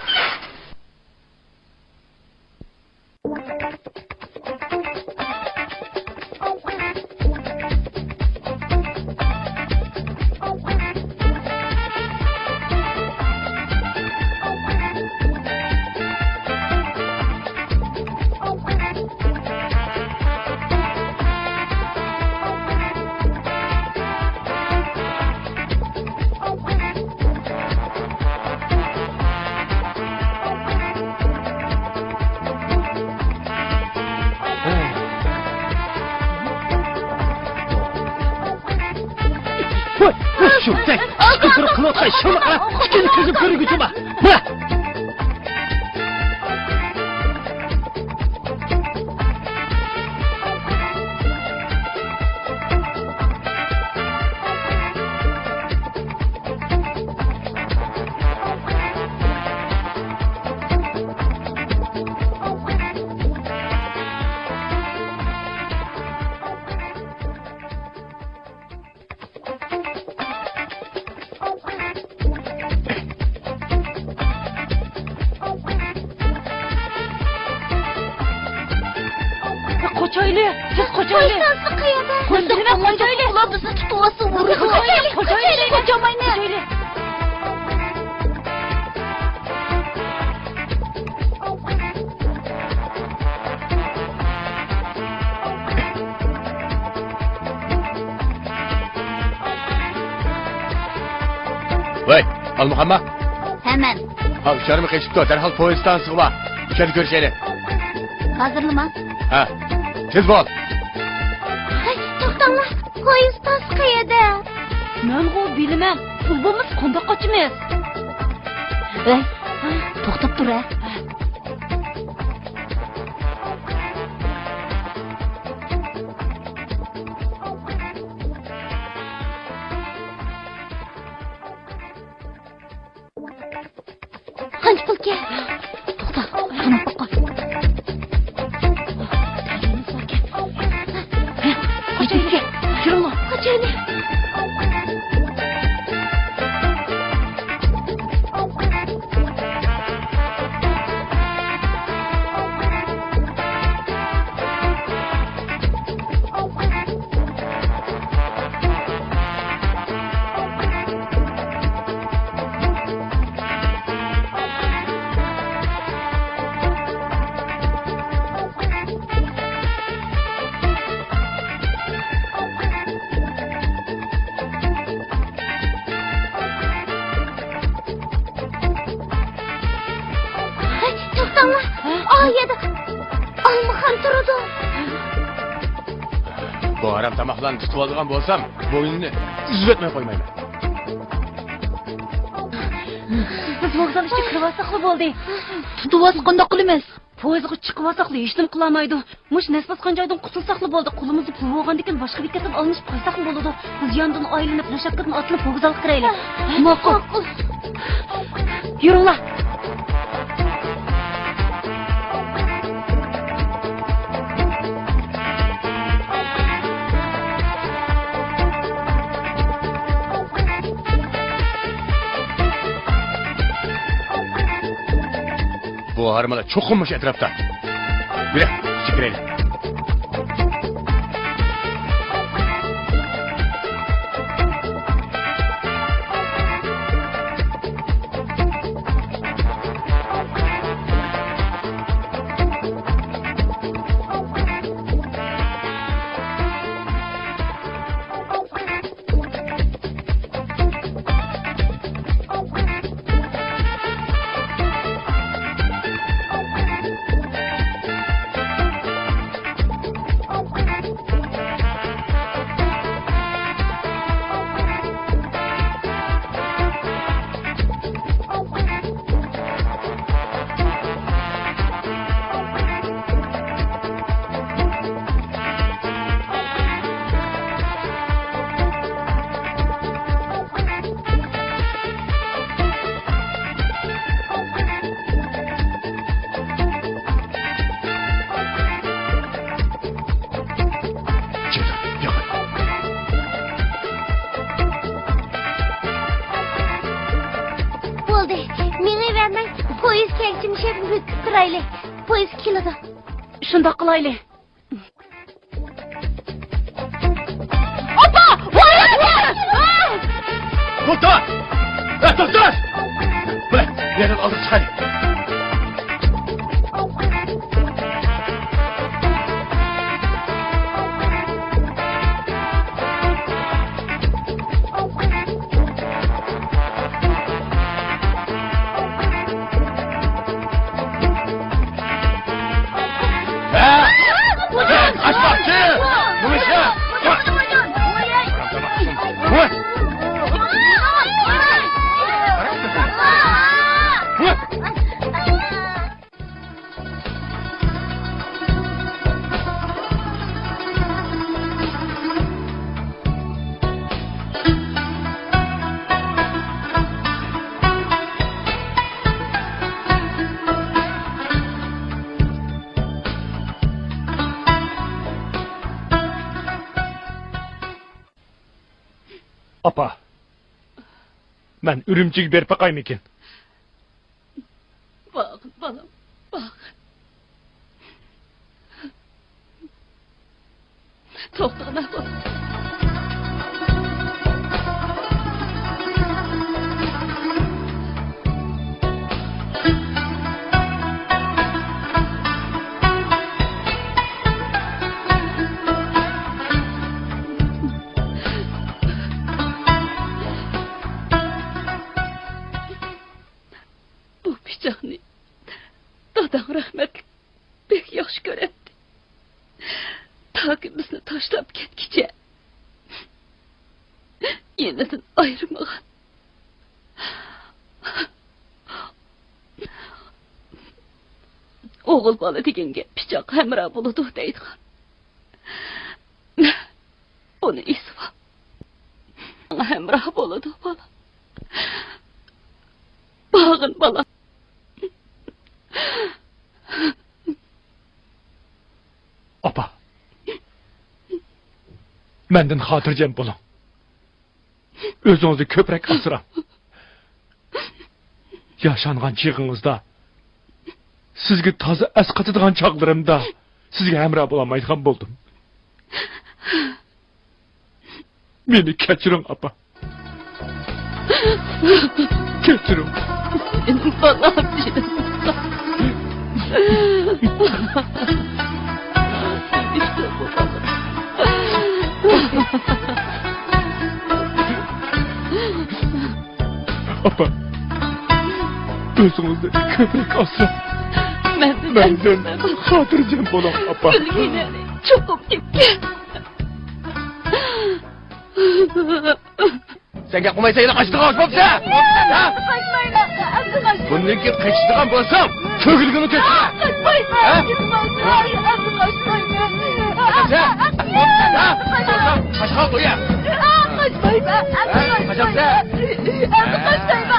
ۋاي، ۋاي، شۇمتەك! ئىككى تۈر قىلىۋاتقان شۇملۇققا ئىككىنى كۆزۈم كۆرگۈچى بار. ۋاي! قاچايلى، تېز قاچايلى. قاچايلى، قاچايلى. ئۇلار بىزنى تۇتۇۋالسا، قاچايلى، قاچايلى. قاچايلى. ۋەي، ئالمۇخانما؟ ھە، مەن. ھا، ئۇچارمۇ قېچىپتۇ، دەرھال پويىز ئىستانسىسىغا بار. ئۇ يەردە كۆرۈشەيلى. ھازىرلىما؟ ھە، تېز بول. ھەي، توختاڭلار، پويىز ئىستانسىسى قەيەردە؟ مەنغۇ بىلىمەن، پۇل بولمىسا قانداق قاچىمىز؟ ھەي، توختاپ تۇر ھە. قانچە پۇلكەن؟ توختا، قاناپ باققا. قاچايلى، يۈرۈڭلار، قاچايلى. ھەي، توختاڭلار. ھە؟ ئا يەردە ئالمىخان تۇرىدۇ. بۇ ھارام تاماقلارنى تۇتۇۋالىدىغان بولسام، بوينىنى ئۈزۈۋەتمەي قويمايمەن. بىز ۋوگزال ئىچىگە كىرىۋالساقلا بولدى. تۇتۇۋالسا قانداق قىلىمىز؟ پويىزغا چىقىۋالساقلا ھېچنېمە قىلالمايدۇ. مۇشۇ نەس باسقان جايدىن قۇتۇلساقلا بولدى. قولىمىزدا پۇل بولغاندىكىن باشقا بېكەتتىن ئالمىشىپ قالساقمۇ بولىدۇ. بىز ياندىن ئايلىنىپ، رەشەپكىدىن ئاتلىنىپ ۋوگزالغا كىرەيلى. ماقۇل. يۈرۈڭلار. بۇ ھارمىلار چوقۇم مۇشۇ ئەتراپتا. يۈرە، ئىچىگە كىرەيلى. بولدى، مېڭىۋەرمەي، پويىز كەلگۈچە مۇشۇ يەردە مۆكۈپ تۇرايلى. پويىز كېلىدۇ. شۇنداق قىلايلى. ئاپا! ۋاي! توختا! ھە، توختا! بىلە، يەردىن ئالدىغا چىقايلى. ئاپا، مەن ئۈرۈمچىگە بېرىپ باقايمىكىن؟ باغىن، بالام، باغىن. توختىغىن، بالام. يېنىدىن ئايرىمىغان. ئوغۇل بالا دېگەنگە پىچاق ھەمراھ بولىدۇ دەيدىغان. ئۇنى ئېسىۋال. ھەمراھ بولىدۇ بالا. باغىن بالا. ئاپا، مەندىن خاتىرجەم بولۇڭ. ئۆزىڭىزنى كۆپرەك ئاسراڭ. ياشانغان چېغىڭىزدا، سىزگە تازا ئەسقاتىدىغان چاغلىرىمدا سىزگە ھەمراھ بولالمايدىغان بولدۇم. مېنى كەچۈرۈڭ، ئاپا. كەچۈرۈڭ. مېنىڭ بالام، مېنىڭ بالام. ئاپا، ئۆزىڭىزنى كۆپرەك ئاسراڭ. مەندىن مەندىن خاتىرجەم بولۇڭ، ئاپا. كۈلگىنى چوقۇم كېتكەن. سەن گەپ قىلمايسەن، يەنە قاچىدىغان بوپسەن. ھە؟ قاچمايمەن، ئەمدى قاچمايمەن. بۇندىن كېيىن قېچىشىدىغان بولساڭ، كۆكرىكىڭنى كېسىمەن. قاچمايمەن، ھە؟ ئەمدى قاچمايمەن. قاچمايمەن. قاچمايمەن. قاچمايمەن. قاچمايمەن. قاچمايمەن. ئەمدى قاچمايمەن.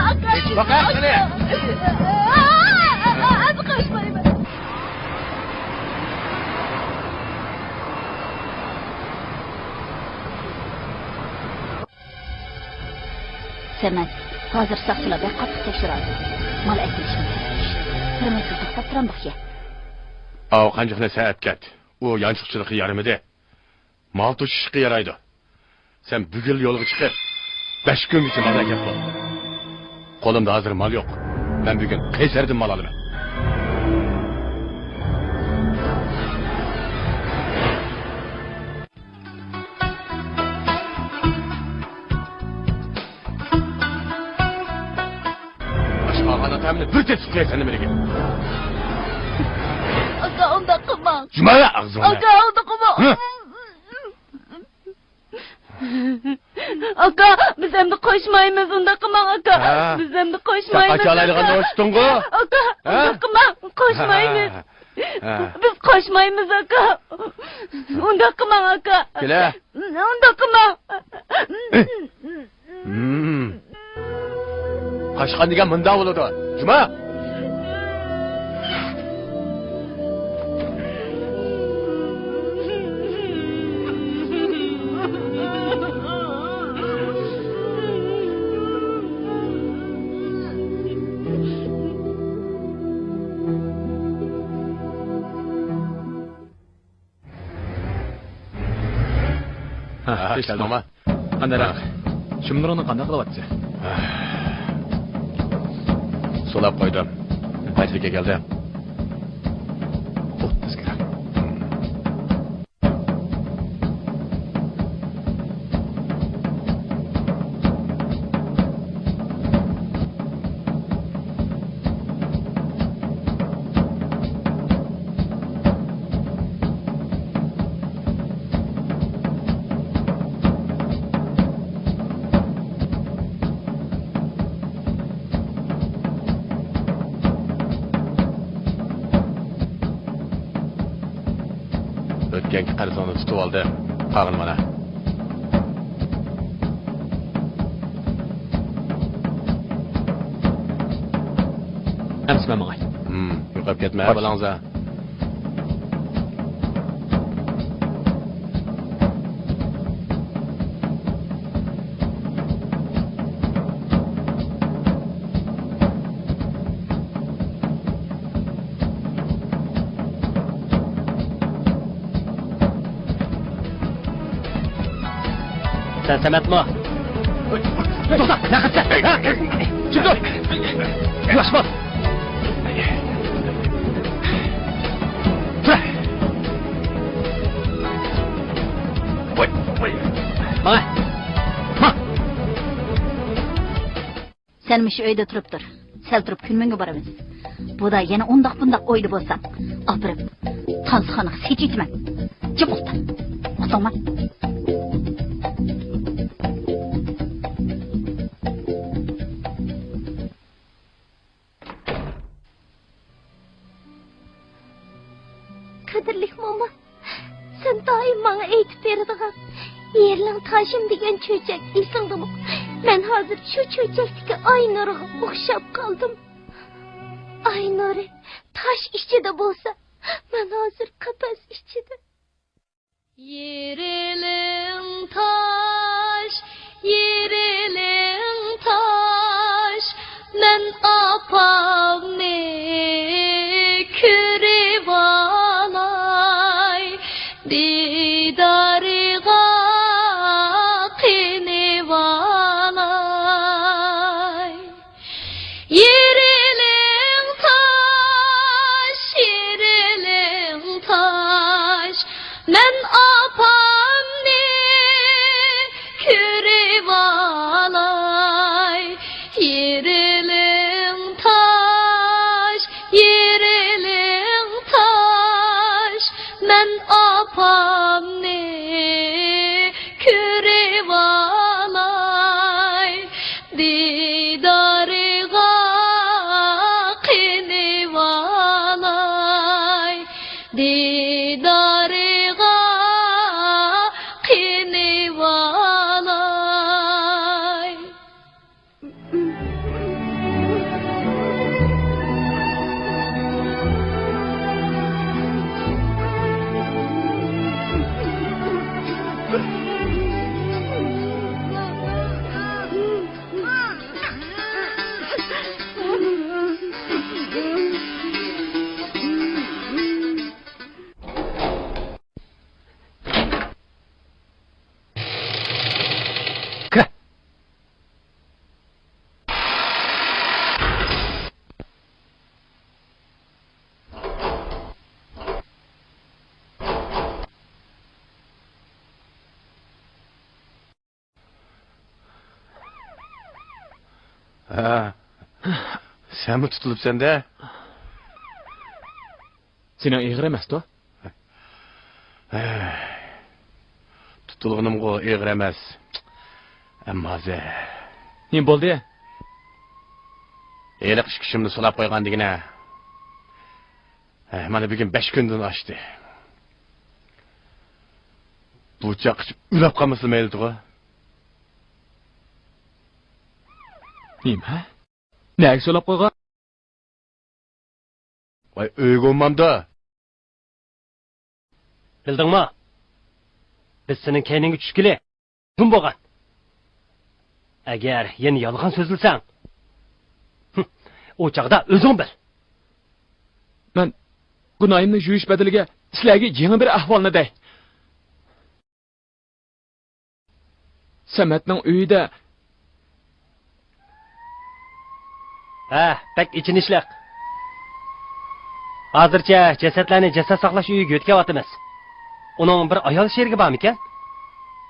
قاچمايمەن. سەمەت، ھازىر ساقچىلار بەك قاتتىق تەكشۈرۈۋاتىدۇ. مال ئەكېلىشنى تەكشۈرۈش. بىر مەزگىل توختاپ تۇرامدۇق يا؟ ئاۋۇ قانجۇقنى سەن ئەتكەت. ئۇ يانچۇقچىلىققا يارىمىدى. مال توشۇشقا يارايدۇ. سەن بۈگۈن يولغا چىقىپ، بەش كۈنگىچە مال ئەكەپ بول. قولۇمدا ھازىر مال يوق. مەن بۈگۈن قەيسەردىن مال ئالىمەن. ئاشقا ئالغان ئاتامنى بىر تېپسىپ قوياي سەن نېمىلىگە. ئاكا، ئۇنداق قىلماڭ. جۇمالا ئاغزىڭنى. ئاكا، ئۇنداق قىلماڭ. ھە؟ ئاكا، بىز ئەمدى قوشمايمىز، ئۇنداق قىلماڭ، ئاكا. ھە؟ بىز ئەمدى قوشمايمىز، سەن قاچالايدىغاننى ئاكا. ئويلىشىڭغۇ؟ ئاكا، ھە؟ ئۇنداق قىلماڭ، قوشمايمىز. ھە. ھە. بىز قوشمايمىز، ئاكا. ئۇنداق قىلماڭ، ئاكا. كېلە. ئۇنداق قىلماڭ. ھە. ھىم. قاچقان دېگەن مۇنداق بولىدۇ. جۇما! ھە، ھە، كەلدىڭما؟ قانداق؟ ھە. شۇملىرىڭنى قانداق قىلىۋاتىسەن؟ سولاپ قويدۇم. قانچىلىككە كەلدى؟ ئوتتۇز گرام. ئۆتكەنكى قەرزىڭنى تۇتۇۋالدىم. قالغىنى مانا. ئەمىسە مەن ماڭاي. ھىم، يوقاپ كەتمە، باش. بالىڭىز ھە. سەن سەمەتمۇ؟ توختا، نەقەتسە! جىم تۇر! ياش بول! تۇر! ماڭا! ماڭ! سەن مۇشۇ ئۆيدە تۇرۇپ تۇر. سەل تۇرۇپ كۈنمىڭگە بارىمىز. بۇدا يەنە ئۇنداق بۇنداق ئويدا بولساڭ، ئاپىرىپ تانسىخانىغا سېچىۋېتىمەن. جىم ئولتۇر. ئۇقتۇڭمۇ؟ تاشىم دېگەن چۆچەك ئېسىڭدىمۇ؟ مەن ھازىر شۇ چۆچەكتىكى ئاي نۇرىغا ئوخشاپ قالدىم. ئاي نۇرى تاش ئىچىدە بولسا، مەن ھازىر قەپەس ئىچىدە. يېرىلىڭ تاش، يېرىلىڭ تاش، مەن ئاپامنى كۆرۈۋالاي، دىدارىغا قېنىۋالاي. يېرىلىڭ تاش، يېرىلىڭ تاش، مەن ئاپامنى كۆرۈۋالاي. يېرىلىڭ تاش، يېرىلىڭ تاش، مەن ئاپامنى كۆرۈۋالاي، دىدارىغا قېنىۋالاي، دىدارىغا قېنىۋالاي. ھە، سەنمۇ تۇتۇلۇپسەن-دە. سېنىڭ ئېغىر ئەمەستۇ؟ ھەي، تۇتۇلغىنىمغۇ ئېغىر ئەمەس. ئەمما ھازىر. نېمە بولدى؟ ھېلىقى ئىككى ئۇچۇمنى سولاپ قويغان دېگىنە. ھەي، مانا بۈگۈن بەش كۈندىن ئاشتى. بۇ چاغقىچە ئۆلۈپ قالمىسا مەيلىدىغۇ. نېمە؟ نەگە سولاپ قويغان؟ ۋاي، ئۆيگە ئۇنمامدۇ؟ بىلدىڭما؟ بىز سېنىڭ كەينىڭگە چۈشكىلى نېمە بولغان؟ ئەگەر يەنە يالغان سۆزلىسەڭ، ھىم، ئۇ چاغدا ئۆزۈڭ بىل. مەن گۇناھىمنى يۇيۇش بەدىلىگە سىلەرگە يېڭى بىر ئەھۋالنى دەي. سەمەتنىڭ ئۆيىدە. ھە، بەك ئېچىنىشلىق. ھازىرچە جەسەتلەرنى جەسەت ساقلاش ئۆيىگە يۆتكەۋاتىمىز. ئۇنىڭ بىر ئايال شېرىكى بارمىكەن؟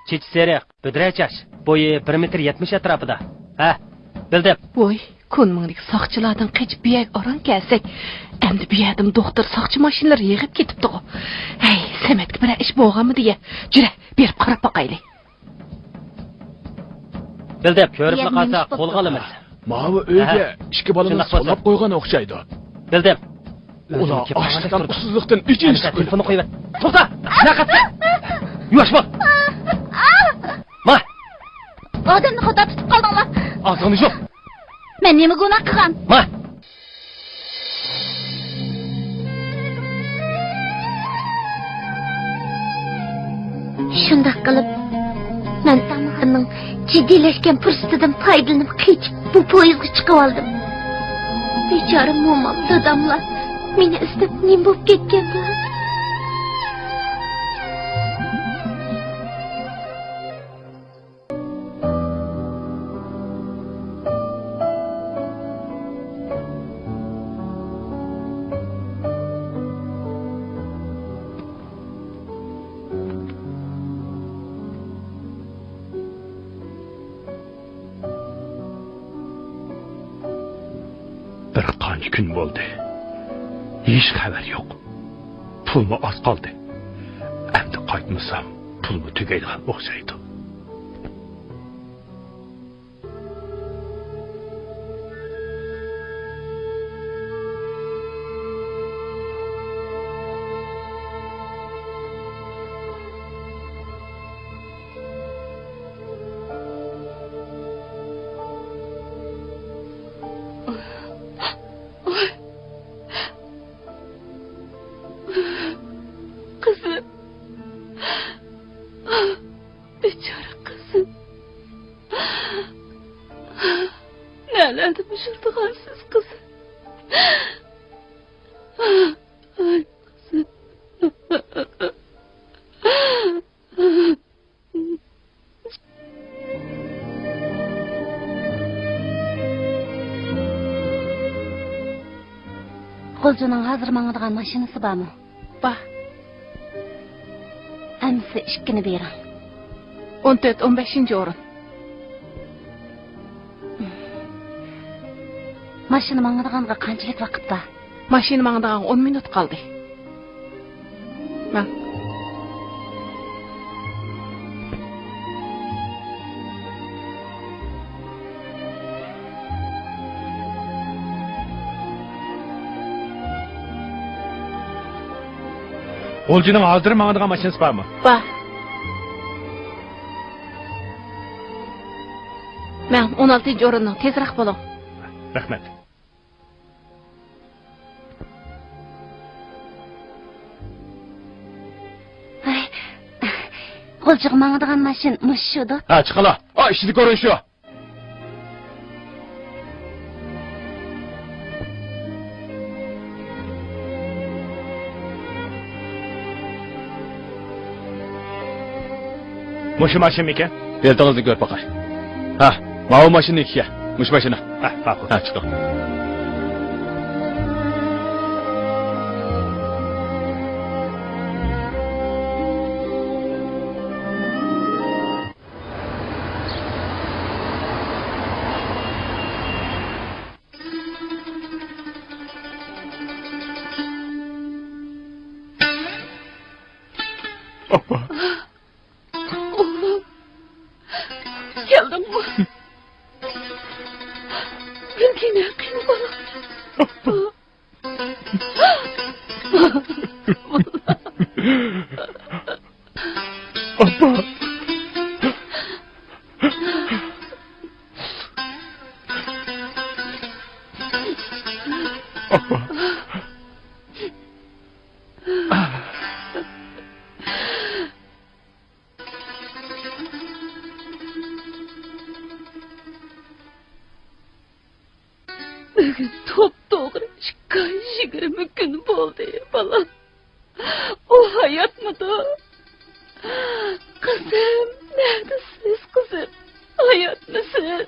چېچى سېرىق، بۈدرە چاچ، بويى بىر مېتىر يەتمىش ئەتراپىدا. ھە، بىلدىم. ۋوي، كونمىڭدىكى ساقچىلاردىن قېچىپ بۇ يەرگە ئاران كەلسەك، ئەمدى بۇ يەردىمۇ دوختۇر، ساقچى ماشىنىلىرى يىغىپ كېتىپتىغۇ. ھەي، سەمەتكە بىرەر ئىش بولغانمىدى يا؟ جۈرە، بېرىپ قاراپ باقايلى. بىلدىم، كۆرۈپلا قالسا قولغا ئالىمىز. ماۋۇ ئۆيگە ئىككى بالىنى سولاپ قويغان ئوخشايدۇ. بىلدىم. ئۇلار ئاچلىقتىن، ئۇسسۇزلۇقتىن ئېچىنىشىپ. تېلېفوننى قويۇۋەت. توختا! نەقەتتە! يۇۋاش بول! ما! ئادەمنى خاتا تۇتۇپ قالدىڭلار. ئاغزىڭنى يۇم! مەن نېمە گۇناھ قىلغان؟ ما! شۇنداق قىلىپ، مەن تامغىنىڭ جىددىيلەشكەن پۇرسىتىدىن پايدىلىنىپ قېچىپ، بۇ پويىزغا چىقىۋالدىم. بىچارە مومام، داداملار مېنى ئىزدەپ نېمە بولۇپ كەتكەندۇ؟ بىر قانچە كۈن بولدى. ھېچ خەۋەر يوق. پۇلمۇ ئاز قالدى. ئەمدى قايتمىسام، پۇلمۇ تۈگەيدىغان ئوخشايدۇ. ئەدىمىشىلدىغانسىز، قىزىم. ئاي، قىزىم. غۇلجىنىڭ ھازىر ماڭىدىغان ماشىنىسى بارمۇ؟ بار. ئەمىسە ئىككىنى بېرىڭ. ئون تۆت، ئون بەشىنچى ئورۇن. ماشىنا ماڭىدىغانغا قانچىلىك ۋاقىت بار؟ ماشىنا ماڭىدىغانغا ئون مىنۇت قالدى. ماڭ. غۇلجىنىڭ ھازىر ماڭىدىغان ماشىنىسى بارمۇ؟ بار. مەن ئون ئالتىنچى ئورۇننىڭ، تېزراق بولۇڭ. رەھمەت. ھەي، غۇلجىغا ماڭىدىغان ماشىنا مۇشۇدۇ؟ ھە، چىقىلا. ئا، ئىچىدىكى ئورۇن شۇ. مۇشۇ ماشىنىمىكەن؟ بېلىتىڭىزنى كۆرۈپ باقاي. ھە، ماۋۇ ماشىنىنىڭ ئىكەن. مۇشۇ ماشىنا. ھە، ماقۇل. ھە، چىقىڭ. ئاپا. ئوغلۇم، كەلدىڭمۇ؟ مەن كېيىن قېنى بالا. ئاپا. ئاپا. ئاپا. بۈگۈن توپتوغرا ئىككى ئاي يىگىرمە كۈن بولدى، بالام. ئۇ ھاياتمىدۇ؟ قىزىم، نەدىسىز، قىزىم؟ ھاياتمىسىز؟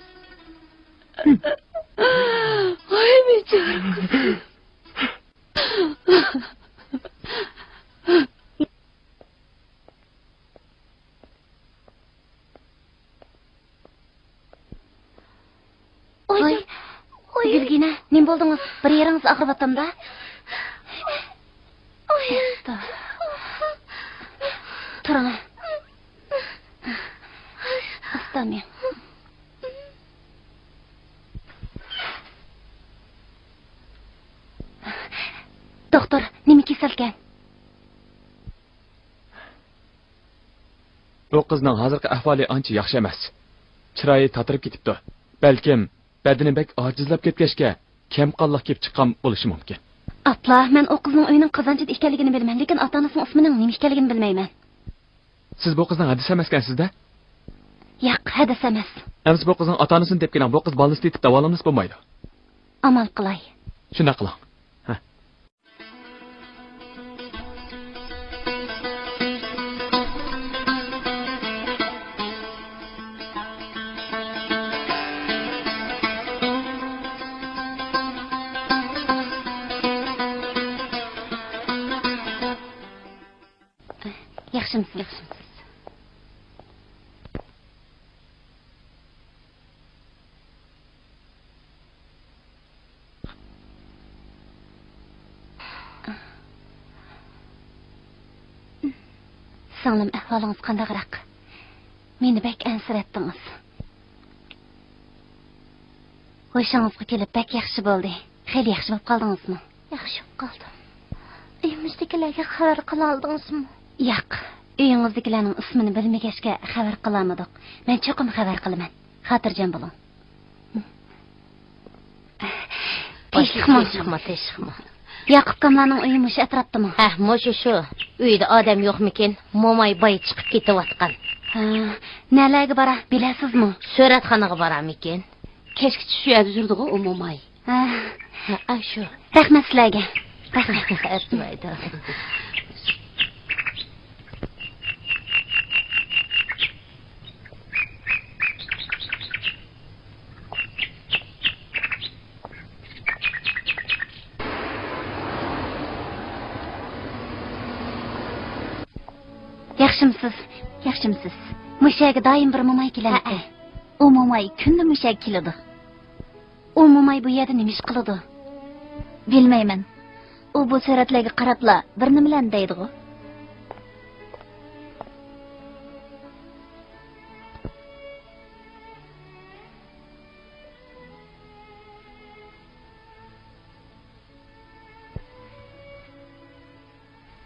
ۋاي بىچارە قىزىم. ۋاي، گۈلگىنە، نېمە بولدىڭىز؟ بىر يېرىڭىز ئاغرىۋاتامدا؟ ئاستا. تۇرۇڭ. ئاستا مېڭىڭ. دوختۇر، نېمە كېسەلكەن؟ بۇ قىزنىڭ ھازىرقى ئەھۋالى ئانچە ياخشى ئەمەس. چىرايى تاتىرىپ كېتىپتۇ. بەلكىم بەدىنى بەك ئاجىزلاپ كەتكەچكە، كەمقانلىق كېلىپ چىققان بولۇشى مۇمكىن. ئاپلا، مەن ئۇ قىزنىڭ ئۆيىنىڭ قازانچىدا ئىكەنلىكىنى بىلىمەن، لېكىن ئاتا-ئانىسىنىڭ ئىسمىنىڭ نېمە ئىكەنلىكىنى بىلمەيمەن. سىز بۇ قىزنىڭ ھەدىسى ئەمەسكەنسىز-دە؟ ياق، ھەدىسى ئەمەس. ئەمىسە بۇ قىزنىڭ ئاتا-ئانىسىنى تېپىپ كېلىڭ، بۇ قىز بالنىستتا يېتىپ داۋالانمىسا بولمايدۇ. ئامال قىلاي. شۇنداق قىلىڭ. ھە. ياخشىمسىز؟ ياخشىمسىز؟ سىڭلىم، ئەھۋالىڭىز قانداقراق؟ مېنى بەك ئەنسىرەتتىڭىز. ھوشىڭىزغا كېلىپ بەك ياخشى بولدى. خېلى ياخشى بولۇپ قالدىڭىزمۇ؟ ياخشى بولۇپ قالدىم. ئۆيىمىزدىكىلەرگە خەۋەر قىلالىدىڭىزمۇ؟ ياق، ئۆيىڭىزدىكىلەرنىڭ ئىسمىنى بىلمىگەچكە خەۋەر قىلالمىدۇق. مەن چوقۇم خەۋەر قىلىمەن. خاتىرجەم بولۇڭ. تېشىقما. تېشىقما، تېشىقما. ياقۇپكاملارنىڭ ئۆيى مۇشۇ ئەتراپتىمۇ؟ ھە، مۇشۇ شۇ. ئۆيدە ئادەم يوقمىكىن؟ موماي بايا چىقىپ كېتىۋاتقان. ھە، نەلەرگە بارا، بىلەسىزمۇ؟ سۈرەتخانىغا بارامىكىن؟ كەچكىچە شۇ يەردە يۈرىدىغۇ ئۇ موماي. ھە. ھە، ئاشۇ. رەھمەت سىلەرگە. رەھمەت. ئەرزىمەيدۇ. ياخشىمسىز؟ ياخشىمسىز؟ مۇشۇ يەرگە دائىم بىر موماي كېلەمتى؟ ھەئە. ئۇ موماي كۈندە مۇشۇ يەرگە كېلىدۇ. ئۇ موماي بۇ يەردە نېمە ئىش قىلىدۇ؟ بىلمەيمەن. ئۇ بۇ سۈرەتلەرگە قاراپلا بىر نېمىلەرنى دەيدىغۇ.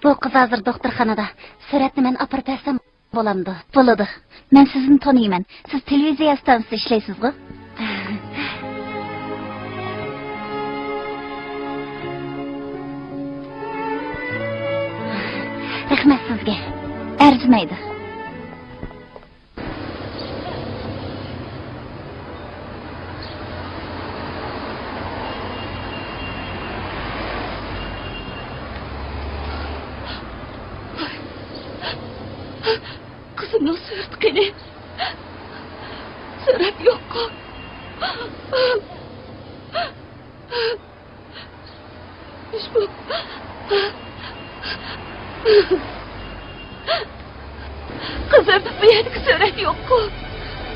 بۇ قىز ھازىر دوختۇرخانىدا. سۈرەتنى مەن ئاپىرىپ بەرسەم بولامدۇ؟ بولىدۇ. مەن سىزنى تونۇيمەن. سىز تېلېۋىزىيە ئىستانسىسىدا ئىشلەيسىزغۇ؟ رەھمەت سىزگە. ئەرزىمەيدۇ. قىزىمنىڭ سۈرىتى قېنى؟ سۈرەت يوققۇ؟ قىزىم، بۇ يەردىكى سۈرەت يوققۇ؟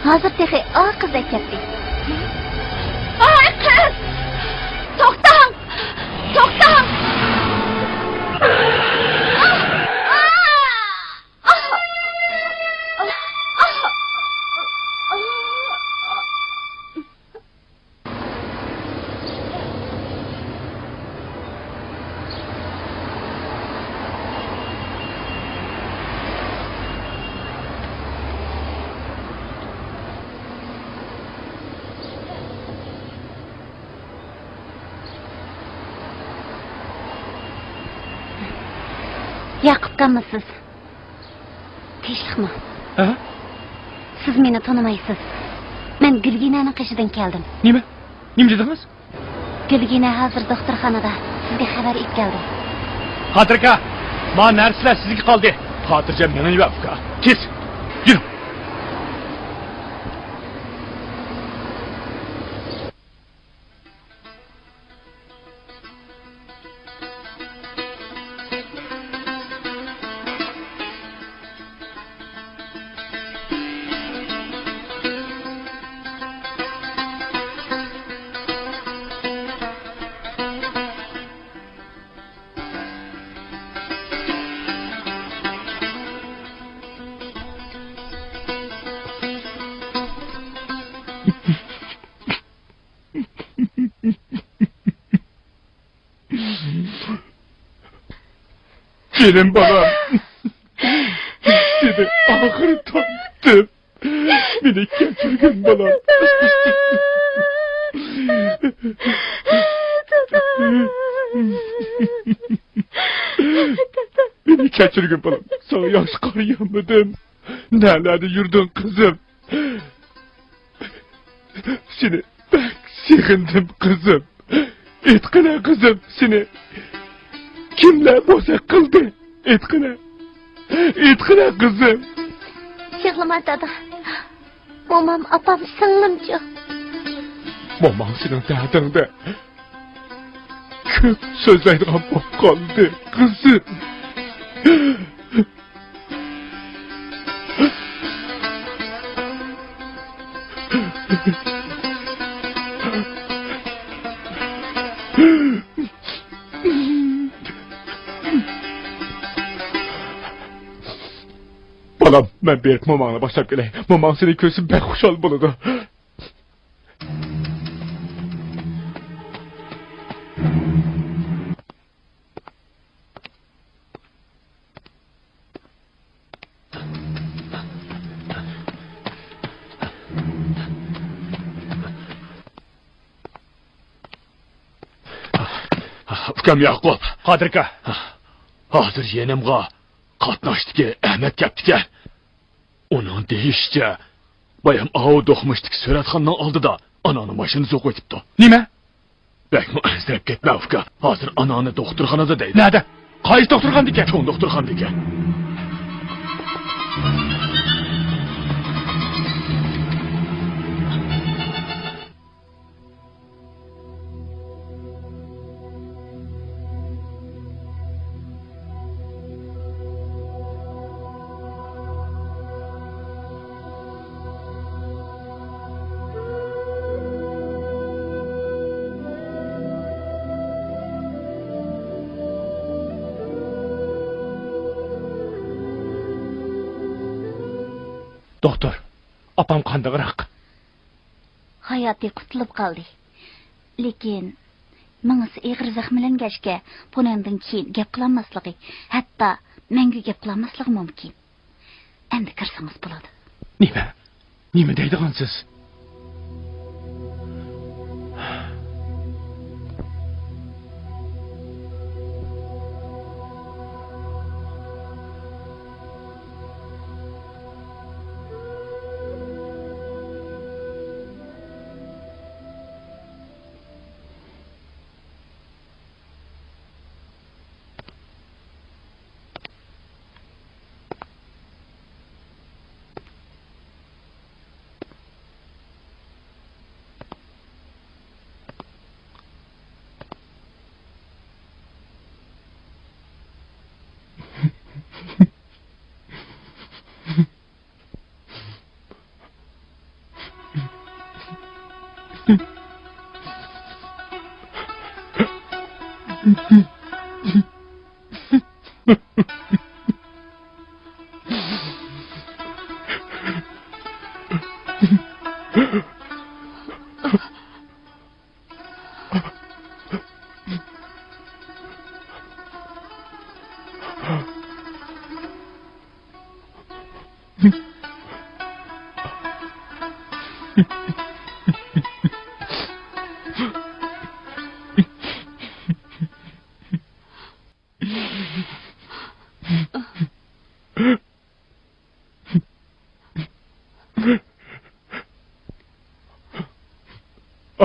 ھازىر تېخى ئا قىز ئەكەتتى. ئاي، قىز! توختاڭ! توختاڭ! ياقۇپكانمۇ سىز؟ تىنچلىقمۇ؟ ھە؟ سىز مېنى تونۇمايسىز. مەن گۈلگىنەنىڭ قېشىدىن كەلدىم. نېمە؟ نېمە دېدىڭىز؟ گۈلگىنە ھازىر دوختۇرخانىدا. سىزگە خەۋەر ئېلىپ كەلدىم. خاتىركا، ما نەرسىلەر سىزگە قالدى. خاتىرجەم مېڭىۋەر، ئۇكا. تېز، يۈرۈڭ. جېنىم بالام، سېنى ئاخىرى تونۇدۇم. مېنى كەچۈرگىن، بالام. مېنى كەچۈرگىن، بالام. ساڭا ياخشى قارىيالمىدىم. نەلەردە يۈردۈڭ، قىزىم؟ سېنى بەك سېغىندىم، قىزىم. ئېيتقىنە، قىزىم، سېنى كىملەر بوزەك قىلدى؟ ئېيتقىنە. ئېيتقىنە، قىزىم. يىغلىما، دادا. مومام، ئاپام، سىڭلىمچۇ؟ موماڭ سېنىڭ دەردىڭدە كۆپ سۆزلەيدىغان بولۇپ قالدى، قىزىم. بالام، مەن بېرىپ موماڭنى باشلاپ كېلەي. موماڭ سېنى كۆرسە بەك خۇشال بولىدۇ. ئۇكام ياقۇپ. قادىركا. ھازىر يېنىمغا قاتناشتىكى ئەمەت كەپتىكەن. ئۇنىڭ دېيىشىچە، بايام ئاۋۇ دوقمۇشتىكى سۈرەتخانىنىڭ ئالدىدا ئاناڭنى ماشىنا سوقۇۋېتىپتۇ. نېمە؟ بەكمۇ ئەنسىرەپ كەتمە، ئۇكا. ھازىر ئاناڭنى دوختۇرخانىدا دەيدۇ. نەدە؟ قايسى دوختۇرخانىدىكەن؟ چوڭ دوختۇرخانىدىكەن. دوختۇر، ئاپام قانداقراق؟ ھاياتى قۇتۇلۇپ قالدى. لېكىن مېڭىسى ئېغىر زەخىملەنگەچكە، بۇنىڭدىن كېيىن گەپ قىلالماسلىقى، ھەتتا مەڭگۈ گەپ قىلالماسلىقى مۇمكىن. ئەمدى كىرسىڭىز بولىدۇ. نېمە؟ نېمە دەيدىغانسىز؟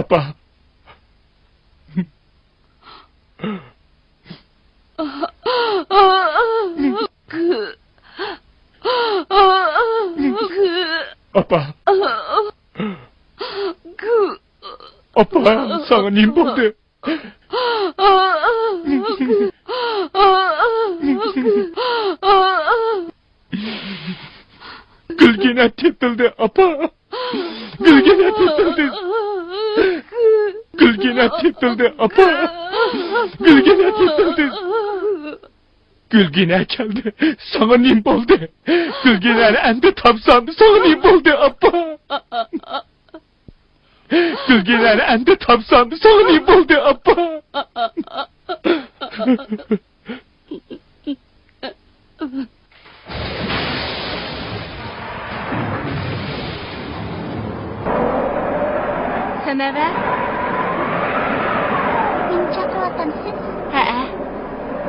ئاپا. ئاپا. ئاپا، ساڭا نېمە بولدى؟ گۈلگىنە تېپىلدى، ئاپا. گۈلگىنە تېپىلدى. گۈلگىنە تېپىلدى، ئاپا. گۈلگىنە تېپىلدى. گۈلگىنە كەلدى. ساڭا نېمە بولدى؟ گۈلگىنەنى ئەمدى تاپسام، ساڭا نېمە بولدى، ئاپا؟ گۈلگىنەنى ئەمدى تاپسام، ساڭا نېمە بولدى، ئاپا؟ سەمەۋەر. مېنى چاقىرىۋاتامسىز؟ ھەئە.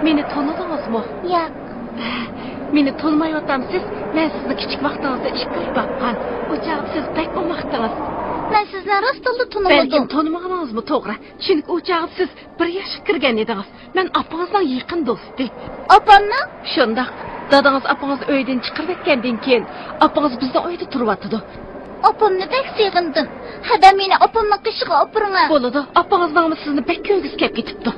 مېنى تونۇدىڭىزمۇ؟ ياق. مېنى تونۇمايۋاتامسىز؟ مەن سىزنى كىچىك ۋاقتىڭىزدا ئىككى ئاي باققان. ئۇ چاغدا سىز بەك ئوماقتىڭىز. مەن سىزنى راستتىنلا تونۇمىدىم. بەلكىم تونۇمىغىنىڭىزمۇ توغرا. چۈنكى ئۇ چاغدا سىز بىر ياشقا كىرگەن ئىدىڭىز. مەن ئاپىڭىزنىڭ يېقىن دوستى. ئاپامنىڭ؟ شۇنداق. دادىڭىز ئاپىڭىزنى ئۆيدىن چىقىرىۋەتكەندىن كېيىن، ئاپىڭىز بىزنىڭ ئۆيدە تۇرۇۋاتىدۇ. ئاپامنى بەك سېغىندىم. ھەدە مېنى ئاپامنىڭ قېشىغا ئاپىرىڭە. بولىدۇ. ئاپىڭىزنىڭمۇ سىزنى بەك كۆرگۈسى كەپ كېتىپتۇ.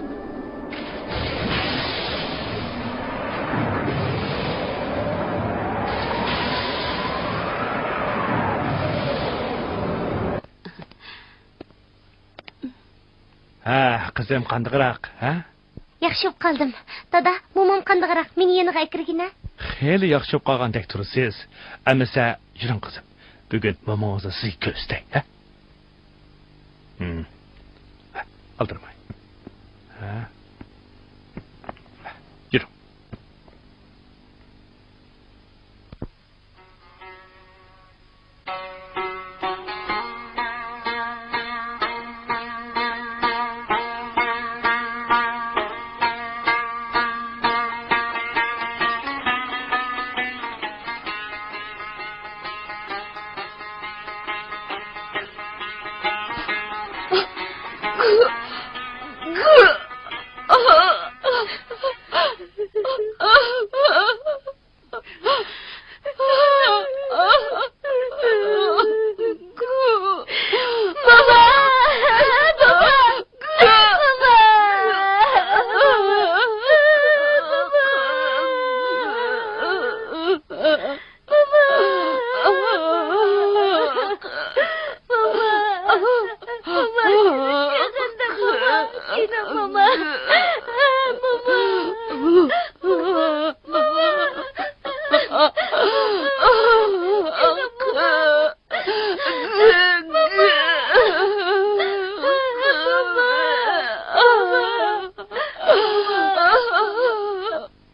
ھە، قىزىم، قانداقراق، ھە؟ ياخشى بولۇپ قالدىم. دادا، مومام قانداقراق؟ مېنى يېنىغا ئەكىرگىنە. خېلى ياخشى بولۇپ قالغاندەك تۇرىسىز. ئەمىسە يۈرۈڭ، قىزىم. بۈگۈن مومىڭىزنى سىزگە كۆرسىتەي، ھە؟ ھىم. ھە، ئالدىرىماي. ھە. يۈرۈڭ.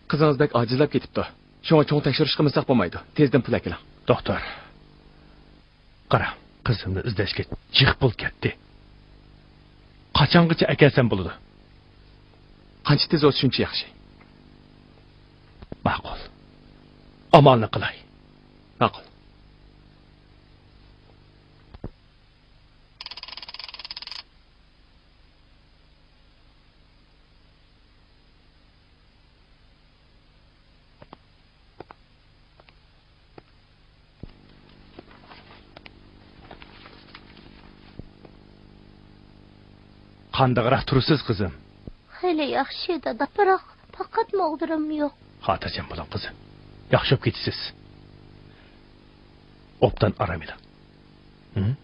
قىزىڭىز بەك ئاجىزلاپ كېتىپتۇ. شۇڭا چوڭ تەكشۈرۈش قىلمىساق بولمايدۇ. تېزدىن پۇل ئەكېلىڭ. دوختۇر، قارا، قىزىمنى ئىزدەشكە جىق پۇل كەتتى. قاچانغىچە ئەكەلسەم بولىدۇ؟ قانچە تېز بولسا شۇنچە ياخشى. ماقۇل. ئامالنى قىلاي. ماقۇل. قانداقراق تۇرىسىز، قىزىم؟ خېلى ياخشى، دادا، بىراق پەقەت ماغدۇرۇم يوق. خاتىرجەم بولۇڭ، قىزىم. ياخشى بولۇپ كېتىسىز. ئوبدان ئارام ئېلىڭ. ھە؟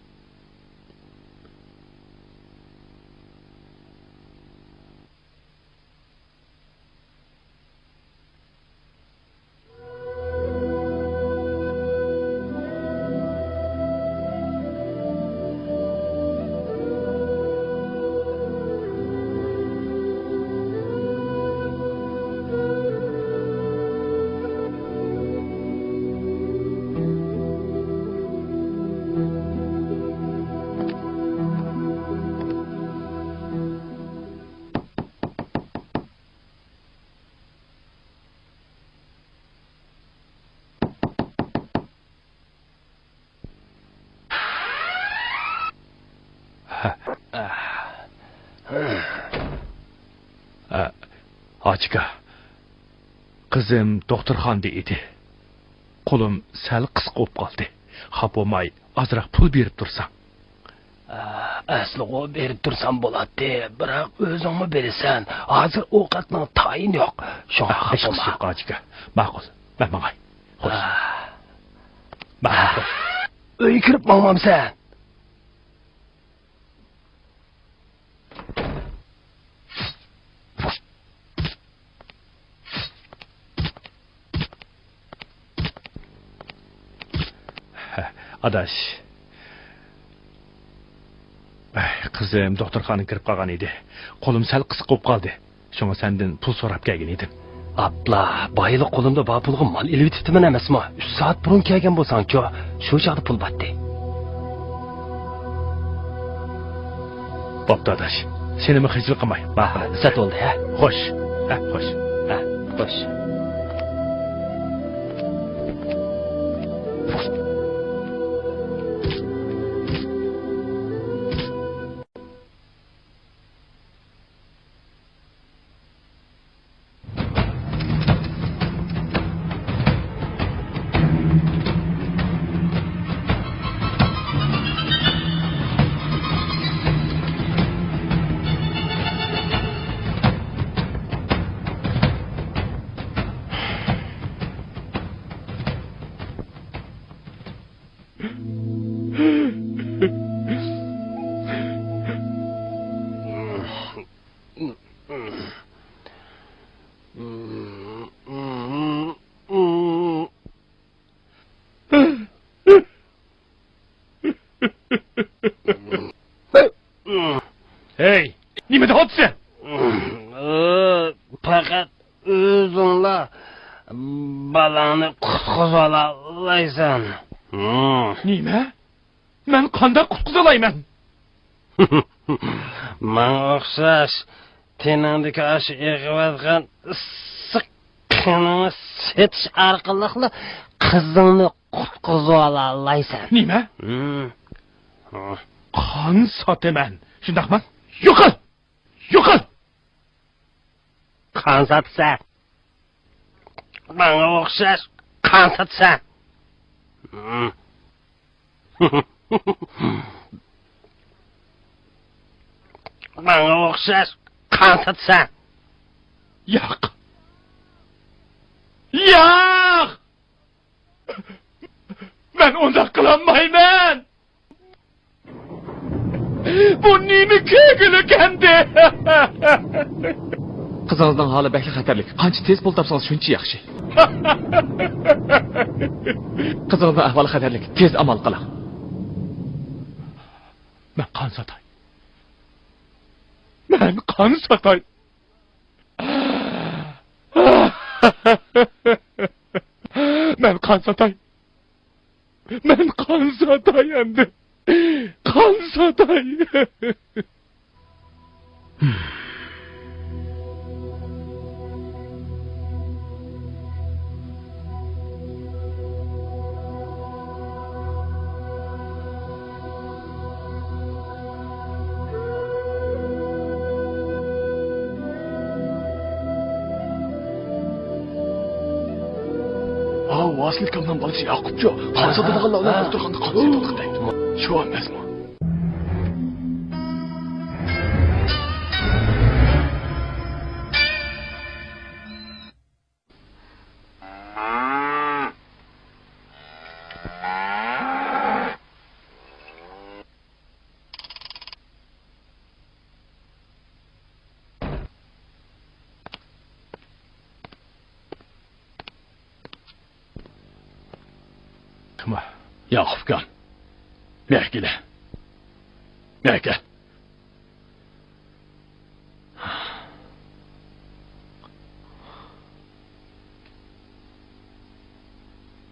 ئاچىكا، قىزىم دوختۇرخانىدا ئىدى. قولۇم سەل قىسقا بولۇپ قالدى. خاپا بولماي، ئازراق پۇل بېرىپ تۇرساڭ. ئەسلىغۇ بېرىپ تۇرسام بولاتتى، بىراق ئۆزۈڭمۇ بىلىسەن، ھازىر ئوقەتنىڭ تايىنى يوق. شۇڭا خاپا بولما. ھېچقىسى يوق، ئاچىكا. ماقۇل، مەن ماڭاي. خوش. ماقۇل، خوش. ئۆيگە كىرىپ ماڭمامسەن؟ ئاداش. ئەي، قىزىم دوختۇرخانىغا كىرىپ قالغان ئىدى. قولۇم سەل قىسقا بولۇپ قالدى. شۇڭا سەندىن پۇل سوراپ كەلگەن ئىدىم. ئاپلا، بايىلا قولۇمدا بار پۇلغا مال ئېلىۋېتىپتىمەن ئەمەسمۇ؟ ئۈچ سائەت بۇرۇن كەلگەن بولساڭچۇ؟ شۇ چاغدا پۇل بارتتى. بوپتۇ ئاداش، سېنىمۇ خىجىل قىلماي. ماقۇل. سەت بولدى، ھە؟ خوش. ھە، خوش. ھە، خوش. ھەي، نېمە دەۋاتىسەن؟ پەقەت ئۆزۈڭلا بالاڭنى قۇتقۇزۇۋالالايسەن. نېمە؟ مەن قانداق قۇتقۇزالايمەن؟ ماڭا ئوخشاش تېنىڭدىكى ئاشۇ ئېغىۋاتقان ئىسسىق قېنىڭنى سېتىش ئارقىلىقلا قىزىڭنى قۇتقۇزۇۋالالايسەن. نېمە؟ ھىم. قان ساتىمەن، شۇنداقمۇ؟ يوقال! يوقال! قان ساتىسەن. ماڭا ئوخشاش قان ساتىسەن. ماڭا ئوخشاش قان ساتىسەن. ياق. ياق! مەن ئۇنداق قىلالمايمەن! بۇ نېمە كۆرگۈلۈك ئەمدى؟ قىزىڭىزنىڭ ھالى بەكلا خەتەرلىك. قانچە تېز پۇل تاپسىڭىز، شۇنچە ياخشى. قىزىڭىزنىڭ ئەھۋالى خەتەرلىك. تېز ئامال قىلىڭ. مەن قان ساتاي. مەن قان ساتاي. مەن قان ساتاي. مەن قان ساتاي ئەمدى. قان ساتاي. ھاۋ، ۋاسىل ئاكامنىڭ بالىسى ياقۇپچۇ؟ قان ساتىدىغانلار بىلەن دوختۇرخانىدا قان سېتىۋاتقان دەيدۇ. شۇ ئەمەسمۇ؟ ياقۇپ ئاكام، بەرگىلە. بەرگە.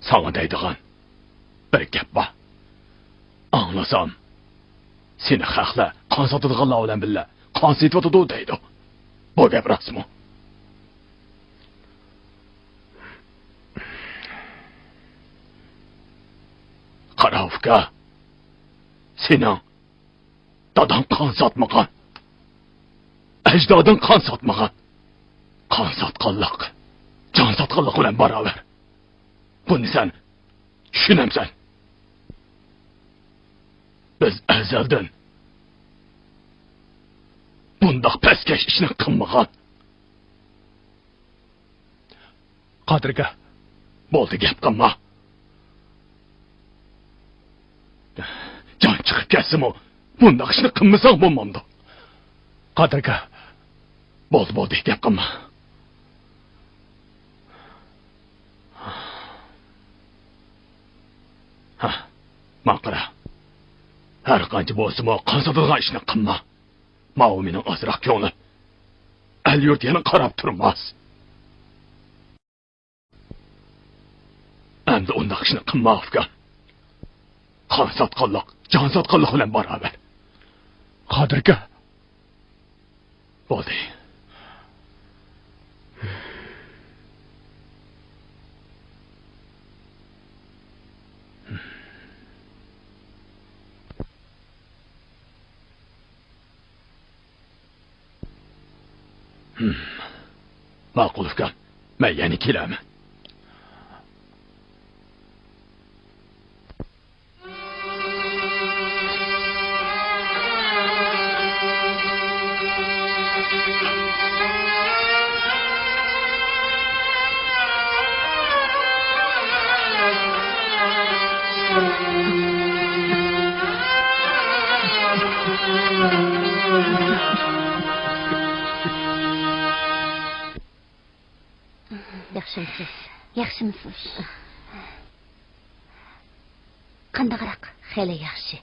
ساڭا دەيدىغان بىر گەپ بار. ئاڭلىسام، سېنى خەقلەر قان ساتىدىغانلار بىلەن بىللە قان سېتىۋاتىدۇ دەيدۇ. بۇ گەپ راستمۇ؟ قارا ئۇكا، سېنىڭ داداڭ قان ساتمىغان. ئەجدادىڭ قان ساتمىغان. قان ساتقانلىق جان ساتقانلىق بىلەن باراۋەر. بۇنى سەن چۈشىنەمسەن؟ بىز ئەزەلدىن بۇنداق پەسكەش ئىشنى قىلمىغان. قادىركا، بولدى، گەپ قىلما. جان چىقىپ كەتسىمۇ، بۇنداق ئىشنى قىلمىساڭ بولمامدۇ؟ قادىركا، بولدى، بولدى، گەپ قىلما. ھا، ماڭا قارا. ھەر قانچە بولسىمۇ، قان ساتىدىغان ئىشنى قىلما. ماۋۇ مېنىڭ ئازراق كۆڭلۈم. ئەل-يۇرت يەنە قاراپ تۇرماس. ئەمدى ئۇنداق ئىشنى قىلما، ئۇكام. قان ساتقانلىق جان ساتقانلىق بىلەن باراۋەر. قادىركا. بولدى. ماقۇل، ئۇكام. مەن يەنە كېلەرمەن. ياخشىمۇسىز؟ ياخشىمۇسىز؟ قانداقراق؟ خېلى ياخشى.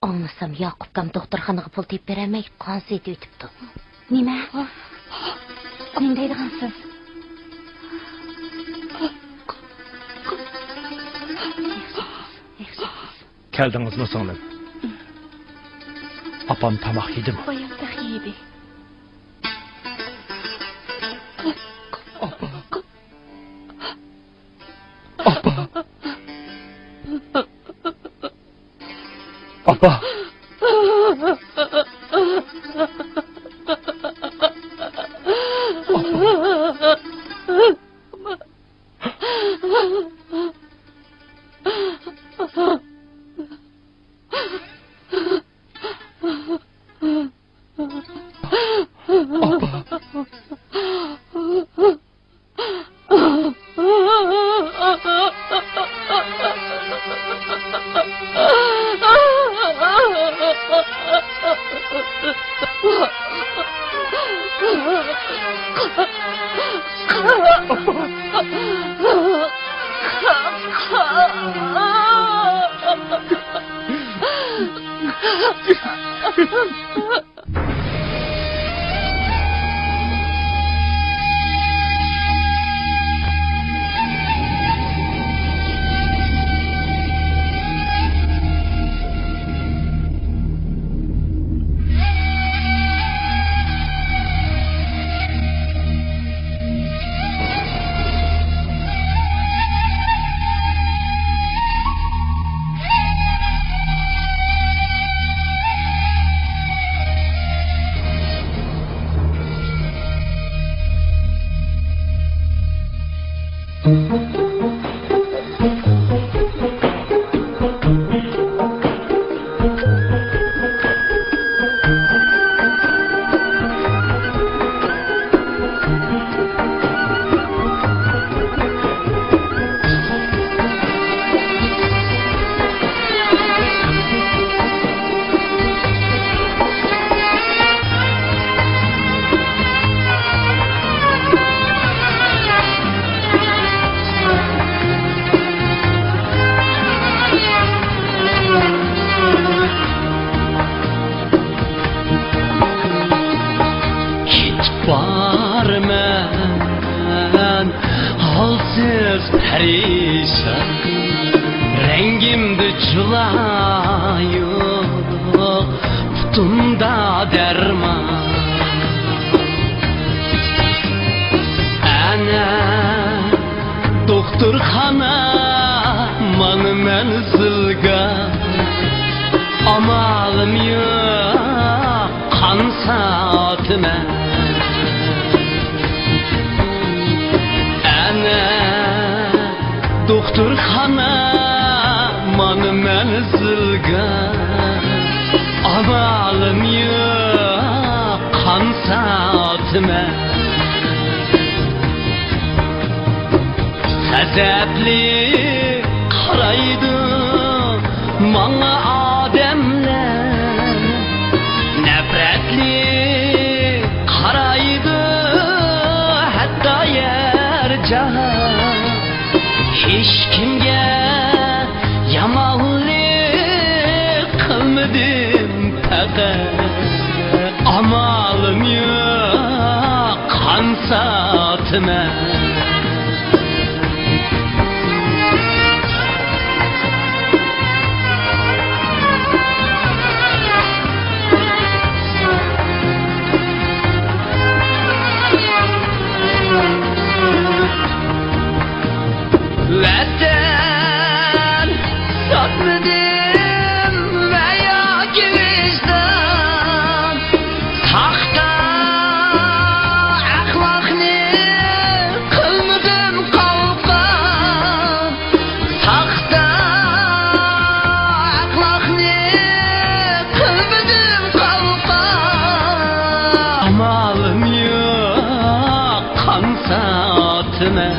ئاڭلىسام، ياقۇپكام دوختۇرخانىغا پۇل تېپىپ بېرەلمەي، قان سېتىۋېتىپتۇ. نېمە؟ نېمە دەيدىغانسىز؟ كەلدىڭىزمۇ، سىڭلىم؟ ئاپام تاماق يېدىمۇ؟ بايام تېخى يېدى. ئاپا. ئاپا. ئاپا. كېتىپ بارىمەن ھالسىز پەرىشان، رەڭگىمدە جۇلا يوق، پۇتۇمدا دەرمان. ئەنە دوختۇرخانا مانا مەنزىلگە، ئامالىم يوق، قان ساتىمەن. ئەنە دوختۇرخانا مانا مەنزىلگە، ئامالىم يوق، قان ساتىمەن. غەزەپلىك قارايدۇ ماڭا ئادەملەر، نەپرەتلىك قارايدۇ ھەتتا يەر جاھان. ھېچكىمگە يامانلىق قىلمىدىم پەقەت، ئامالىم يوق، قان ساتىمەن. ۋەتەن ساتمىدىم ۋە ياكى ۋىجدان، ساختا ئەخلاقنى قىلمىدىم قالقان، ساختا ئەخلاقنى قىلمىدىم قالقان. ئامالىم يوق، قان ساتىمەن.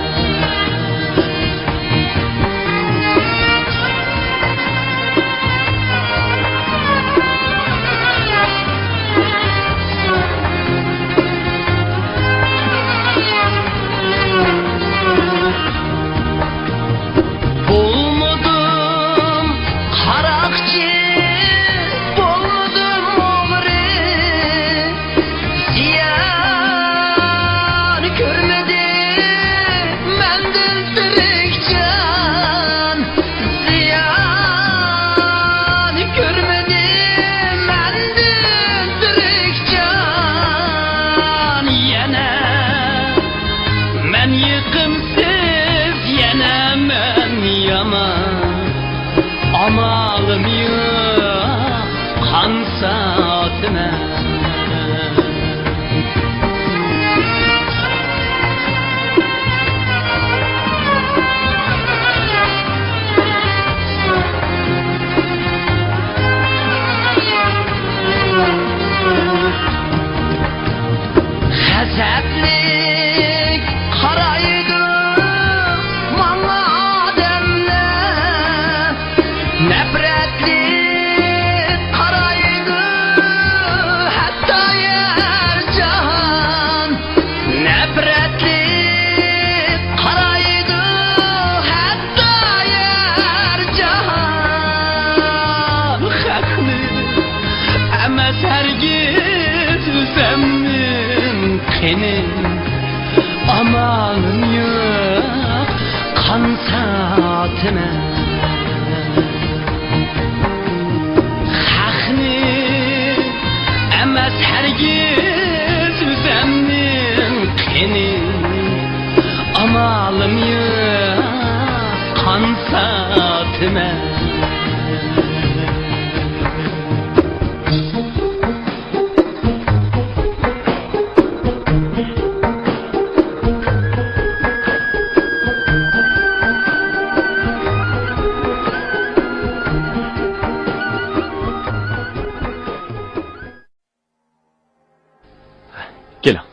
كېلىڭ.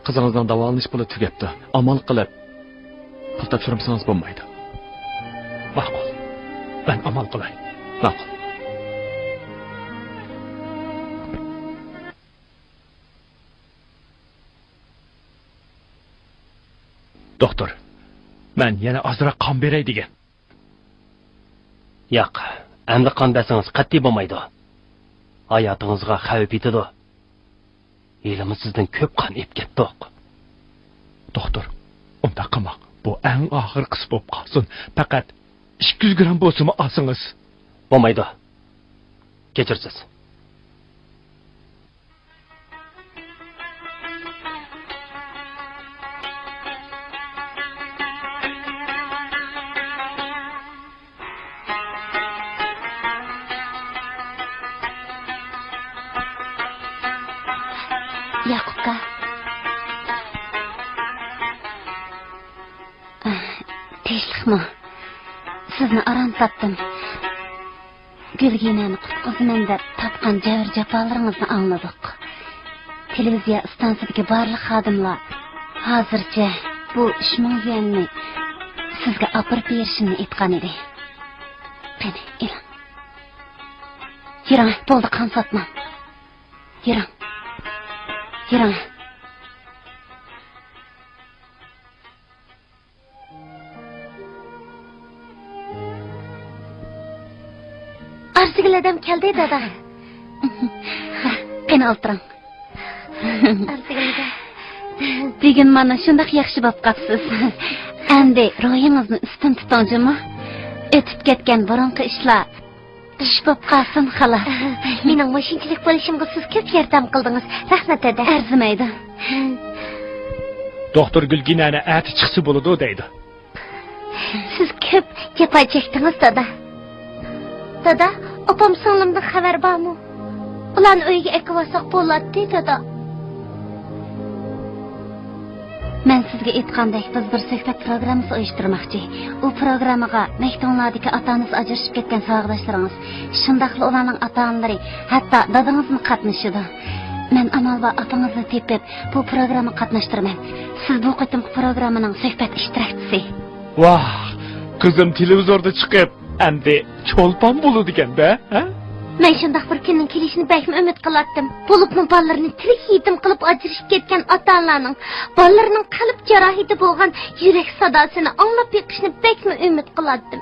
قىزىڭىزنىڭ داۋالىنىش پۇلى تۈگەپتۇ. ئامال قىلىپ پۇل تاپشۇرمىسىڭىز بولمايدۇ. ماقۇل. مەن ئامال قىلاي. ماقۇل. دوختۇر، مەن يەنە ئازراق قان بېرەي دېگەن. ياق، ئەمدى قان بەرسىڭىز قەتئىي بولمايدۇ. ھاياتىڭىزغا خەۋپ يېتىدۇ. ھېلىمۇ سىزدىن كۆپ قان ئېلىپ كەتتۇق. دوختۇر، ئۇنداق قىلماڭ. بۇ ئەڭ ئاخىرقىسى بولۇپ قالسۇن. پەقەت ئىككى يۈز گرام بولسىمۇ ئالسىڭىز. بولمايدۇ. كەچۈرسىز. ياقۇپقا. تىنچلىقمۇ؟ سىزنى ئاران تاپتىم. گۈلگىنەنى قۇتقۇزىمەن دەپ تارتقان جەۋر-جاپالىرىڭىزنى ئاڭلىدۇق. تېلېۋىزىيە ئىستانسىسىدىكى بارلىق خادىملار ھازىرچە بۇ ئۈچ مىڭ يۈەننى سىزگە ئاپىرىپ بېرىشىمنى ئېيتقان ئىدى. قېنى، ئېلىڭ. يۈرۈڭ، بولدى، قان ساتماڭ. يۈرۈڭ. يۈرۈڭ. ئارزۇگۈل ھەدەم كەلدى، دادا. قېنى، ئولتۇرۇڭ. ئارزۇگۈل ھەدەم. بۈگۈن مانا شۇنداق ياخشى بولۇپ قاپسىز. ئەمدى روھىڭىزنى ئۈستۈن تۇتۇڭ جۇمۇ. ئۆتۈپ كەتكەن بۇرۇنقى ئىشلار تۈش بولۇپ قالسۇن، خالاس. مېنىڭ مۇشۇنچىلىك بولۇشۇمغا سىز كۆپ ياردەم قىلدىڭىز. رەھمەت، دادا. ئەرزىمەيدۇ. دوختۇر گۈلگىنەنى ئەتە چىقسا بولىدۇ دەيدۇ. سىز كۆپ جاپا چەكتىڭىز، دادا. دادا، ئاپام سىڭلىمدىن خەۋەر بارمۇ؟ ئۇلارنى ئۆيگە ئەكىۋالساق بولاتتى، دادا. مەن سىزگە ئېيتقاندەك، بىز بىر سۆھبەت پروگراممىسى ئۇيۇشتۇرماقچى. ئۇ پروگراممىغا مەكتۇڭلاردىكى ئاتا-ئانىسى ئاجرىشىپ كەتكەن ساۋاقداشلىرىڭىز، شۇنداقلا ئۇلارنىڭ ئاتا-ئانىلىرى، ھەتتا دادىڭىزمۇ قاتنىشىدۇ. مەن ئامال بار ئاپىڭىزنى تېپىپ، بۇ پروگراممىغا قاتناشتۇرىمەن. سىز بۇ قېتىمقى پروگراممىنىڭ سۆھبەت ئىشتىراكچىسى. ۋاھ، قىزىم تېلېۋىزوردا چىقىپ، ئەمدى چولپان بولىدىكەن-دە، ھە؟ مەن شۇنداق بىر كۈننىڭ كېلىشىنى بەكمۇ ئۈمىد قىلاتتىم. بولۇپمۇ بالىلىرىنى تىرىك يېتىم قىلىپ ئاجرىشىپ كەتكەن ئاتا-ئانىلارنىڭ بالىلىرىنىڭ قەلب جاراھىتى بولغان يۈرەك ساداسىنى ئاڭلاپ بېقىشنى بەكمۇ ئۈمىد قىلاتتىم.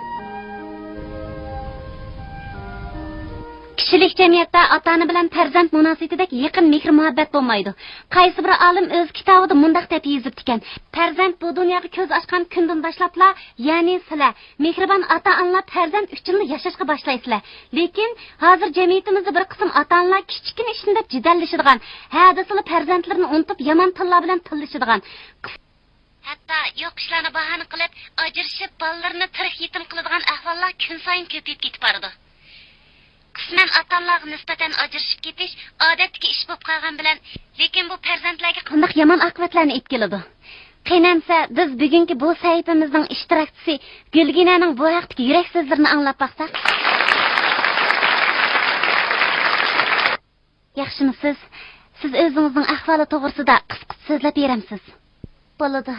كىشىلىك جەمئىيەتتە ئاتا-ئانا بىلەن پەرزەنت مۇناسىۋىتىدەك يېقىن مېھىر-مۇھەببەت بولمايدۇ. قايسى بىر ئالىم ئۆز كىتابىدا مۇنداق دەپ يېزىپتىكەن، پەرزەنت بۇ دۇنياغا كۆز ئاچقان كۈندىن باشلاپلا، يەنى سىلەر، مېھرىبان ئاتا-ئانىلار پەرزەنت ئۈچۈنلا ياشاشقا باشلايسىلەر. لېكىن ھازىر جەمئىيىتىمىزدە بىر قىسىم ئاتا-ئانىلار كىچىككىنە ئىشنى دەپ جېدەللىشىدىغان، ھە دېسىلا پەرزەنتلىرىنى ئۇنتۇپ يامان تىللار بىلەن تىللىشىدىغان، ھەتتا يوق ئىشلارنى باھانە قىلىپ، ئاجرىشىپ، بالىلىرىنى تىرىك يېتىم قىلىدىغان ئەھۋاللار كۈنسايىن كۆپىيىپ كېتىپ بارىدۇ. قىسمەن ئاتا-ئانىلارغا نىسبەتەن ئاجرىشىپ كېتىش ئادەتتىكى ئىش بولۇپ قالغان بىلەن، لېكىن بۇ پەرزەنتلەرگە قانداق يامان ئاقىۋەتلەرنى ئېلىپ كېلىدۇ؟ قېنىمسە، بىز بۈگۈنكى بۇ سەھىپىمىزنىڭ ئىشتىراكچىسى گۈلگىنەنىڭ بۇ ھەقتىكى يۈرەك سۆزلىرىنى ئاڭلاپ باقساق. ياخشىمۇسىز؟ سىز ئۆزىڭىزنىڭ ئەھۋالى توغرىسىدا قىسقىچە سۆزلەپ بېرەمسىز؟ بولىدۇ.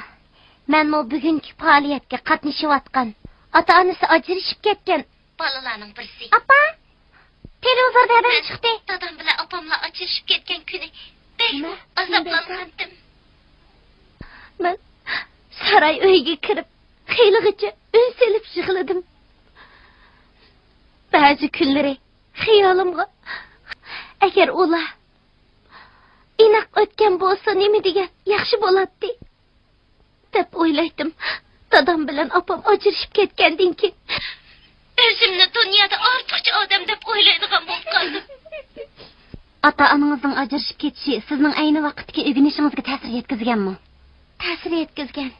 مەنمۇ بۈگۈنكى پائالىيەتكە قاتنىشىۋاتقان، ئاتا-ئانىسى ئاجرىشىپ كەتكەن بالىلارنىڭ بىرسى. ئاپا! تېلېۋىزوردا ھەدەم چىقتى. دادام بىلەن ئاپاملار ئاجرىشىپ كەتكەن كۈنى بەكمۇ ئازابلانغانتىم. مەن ساراي ئۆيگە كىرىپ، خېلىغىچە ئۈن سېلىپ يىغلىدىم. بەزى كۈنلىرى خىيالىمغا، ئەگەر ئۇلار ئىناق ئۆتكەن بولسا نېمە دېگەن ياخشى بولاتتى، دەپ ئويلايتتىم. دادام بىلەن ئاپام ئاجرىشىپ كەتكەندىن كېيىن، ئۆزۈمنى دۇنيادا ئارتۇقچە ئادەم دەپ ئويلايدىغان بولۇپ قالدىم. ئاتا-ئانىڭىزنىڭ ئاجرىشىپ كېتىشى سىزنىڭ ئەينى ۋاقىتتىكى ئۆگىنىشىڭىزگە تەسىر يەتكۈزگەنمۇ؟ تەسىر يەتكۈزگەن.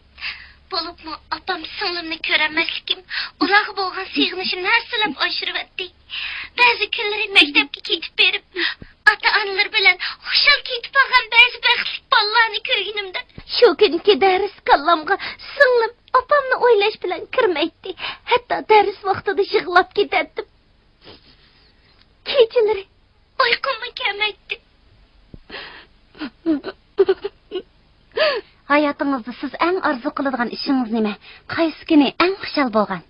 بولۇپمۇ ئاپام سىڭلىمنى كۆرەلمەسلىكىم ئۇلارغا بولغان سېغىنىشىمنى ھەسسىلەپ ئاشۇرۇۋەتتى. بەزى كۈنلىرى مەكتەپكە كېتىپ بېرىپ، ئاتا-ئانىلىرى بىلەن خۇشال كېتىپ بارغان بەزى بەختلىك بالىلارنى كۆرگىنىمدە، شۇ كۈنكى دەرس كاللامغا سىڭلىم، ئاپامنى ئويلاش بىلەن كىرمەيتتى. ھەتتا دەرس ۋاقتىدا يىغلاپ كېتەتتىم. كېچىلىرى ئۇيقۇممۇ كەلمەيتتى. ھاياتىڭىزدا سىز ئەڭ ئارزۇ قىلىدىغان ئىشىڭىز نېمە؟ قايسى كۈنى ئەڭ خۇشال بولغان؟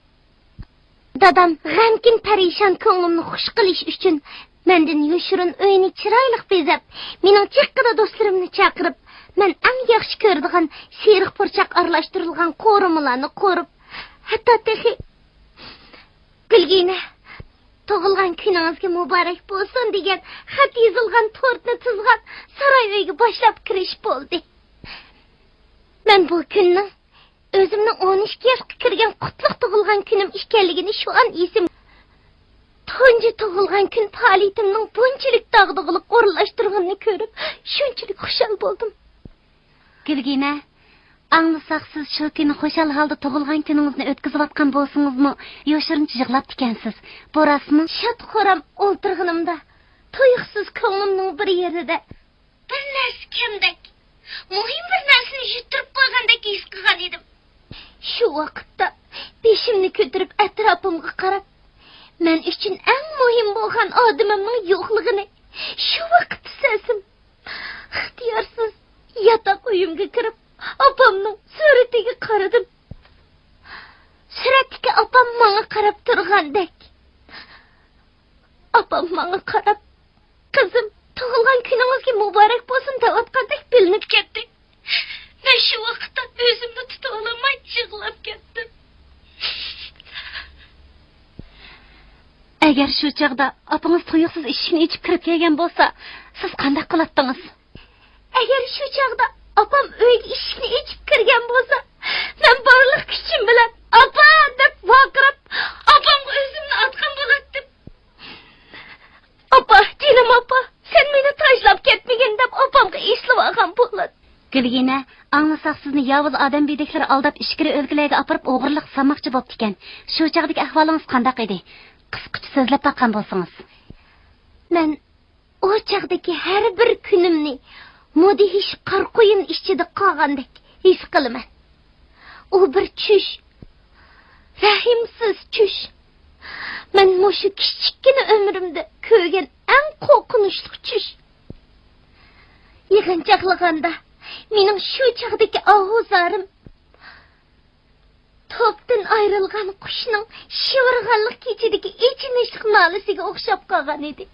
دادام غەمكىن، پەرىشان كۆڭلۈمنى خۇش قىلىش ئۈچۈن مەندىن يوشۇرۇن ئۆينى چىرايلىق بېزەپ، مېنىڭ جىققىدە دوستلىرىمنى چاقىرىپ، مەن ئەڭ ياخشى كۆرىدىغان سېرىق پۇرچاق ئارىلاشتۇرۇلغان قورۇمىلارنى قورۇپ، ھەتتا تېخى «گۈلگىنە، تۇغۇلغان كۈنىڭىزگە مۇبارەك بولسۇن» دېگەن خەت يېزىلغان تورتنى تىزغان ساراي ئۆيگە باشلاپ كىرىش بولدى. مەن بۇ كۈننىڭ ئۆزۈمنىڭ ئون ئىككى ياشقا كىرگەن قۇتلۇق تۇغۇلغان كۈنۈم ئىكەنلىكىنى شۇ ئان ئېسىم. تۇنجى تۇغۇلغان كۈن پائالىيىتىمنىڭ بۇنچىلىك داغدۇغىلىق ئورۇنلاشتۇرغىنىنى كۆرۈپ، شۇنچىلىك خۇشال بولدۇم. گۈلگىنە، ئاڭلىساق، سىز شۇ كۈنى خۇشال ھالدا تۇغۇلغان كۈنىڭىزنى ئۆتكۈزۈۋاتقان بولسىڭىزمۇ، يوشۇرۇنچە يىغلاپتىكەنسىز. بۇ راستمۇ؟ شاد-خۇرام ئولتۇرغىنىمدا، تۇيۇقسىز كۆڭلۈمنىڭ بىر يېرىدە بىر نەرسە كەمدەك، مۇھىم بىر نەرسىنى يىتتۈرۈپ قويغاندەك ھېس قىلغان ئىدىم. شۇ ۋاقىتتا بېشىمنى كۆتۈرۈپ ئەتراپىمغا قاراپ، مەن ئۈچۈن ئەڭ مۇھىم بولغان ئادىمىمنىڭ يوقلۇقىنى شۇ ۋاقىتتا سەزدىم. ئىختىيارسىز ياتاق ئۆيۈمگە كىرىپ، ئاپامنىڭ سۈرىتىگە قارىدىم. سۈرەتتىكى ئاپام ماڭا قاراپ تۇرغاندەك. ئاپام ماڭا قاراپ، «قىزىم، تۇغۇلغان كۈنىڭىزگە مۇبارەك بولسۇن» دەۋاتقاندەك بىلىنىپ كەتتى. مەن شۇ ۋاقىتتا ئۆزۈمنى تۇتۇۋالالماي يىغلاپ كەتتىم. ئەگەر شۇ چاغدا ئاپىڭىز تۇيۇقسىز ئىشىكنى ئېچىپ كىرىپ كەلگەن بولسا، سىز قانداق قىلاتتىڭىز؟ ئەگەر شۇ چاغدا ئاپام ئۆيگە ئىشىكنى ئېچىپ كىرگەن بولسا، مەن بارلىق كۈچۈم بىلەن «ئاپا!» دەپ ۋارقىراپ، ئاپامغا ئۆزۈمنى ئاتقان بولاتتىم. «ئاپا، جېنىم ئاپا، سەن مېنى تاشلاپ كەتمىگىن» دەپ ئاپامغا ئېسىلىۋالغان بولاتتىم. گۈلگىنە، ئاڭلىساق، سىزنى ياۋۇز ئادەم بىدەكلىرى ئالداپ، ئىچكىرى ئۆلكىلەرگە ئاپىرىپ ئوغرىلىق سالماقچى بوپتىكەن. شۇ چاغدىكى ئەھۋالىڭىز قانداق ئىدى؟ قىسقىچە سۆزلەپ باققان بولسىڭىز. مەن ئۇ چاغدىكى ھەر بىر كۈنۈمنى مۇدھىش قارا قۇيۇن ئىچىدە قالغاندەك ھېس قىلىمەن. ئۇ بىر چۈش، رەھىمسىز چۈش. مەن مۇشۇ كىچىككىنە ئۆمرۈمدە كۆرگەن ئەڭ قورقۇنچلۇق چۈش. يىغىنچاقلىغاندا، مېنىڭ شۇ چاغدىكى ئاھۇ زارىم توپتىن ئايرىلغان قۇشنىڭ شىۋىرغانلىق كېچىدىكى ئېچىنىشلىق نالىسىگە ئوخشاپ قالغان ئىدى.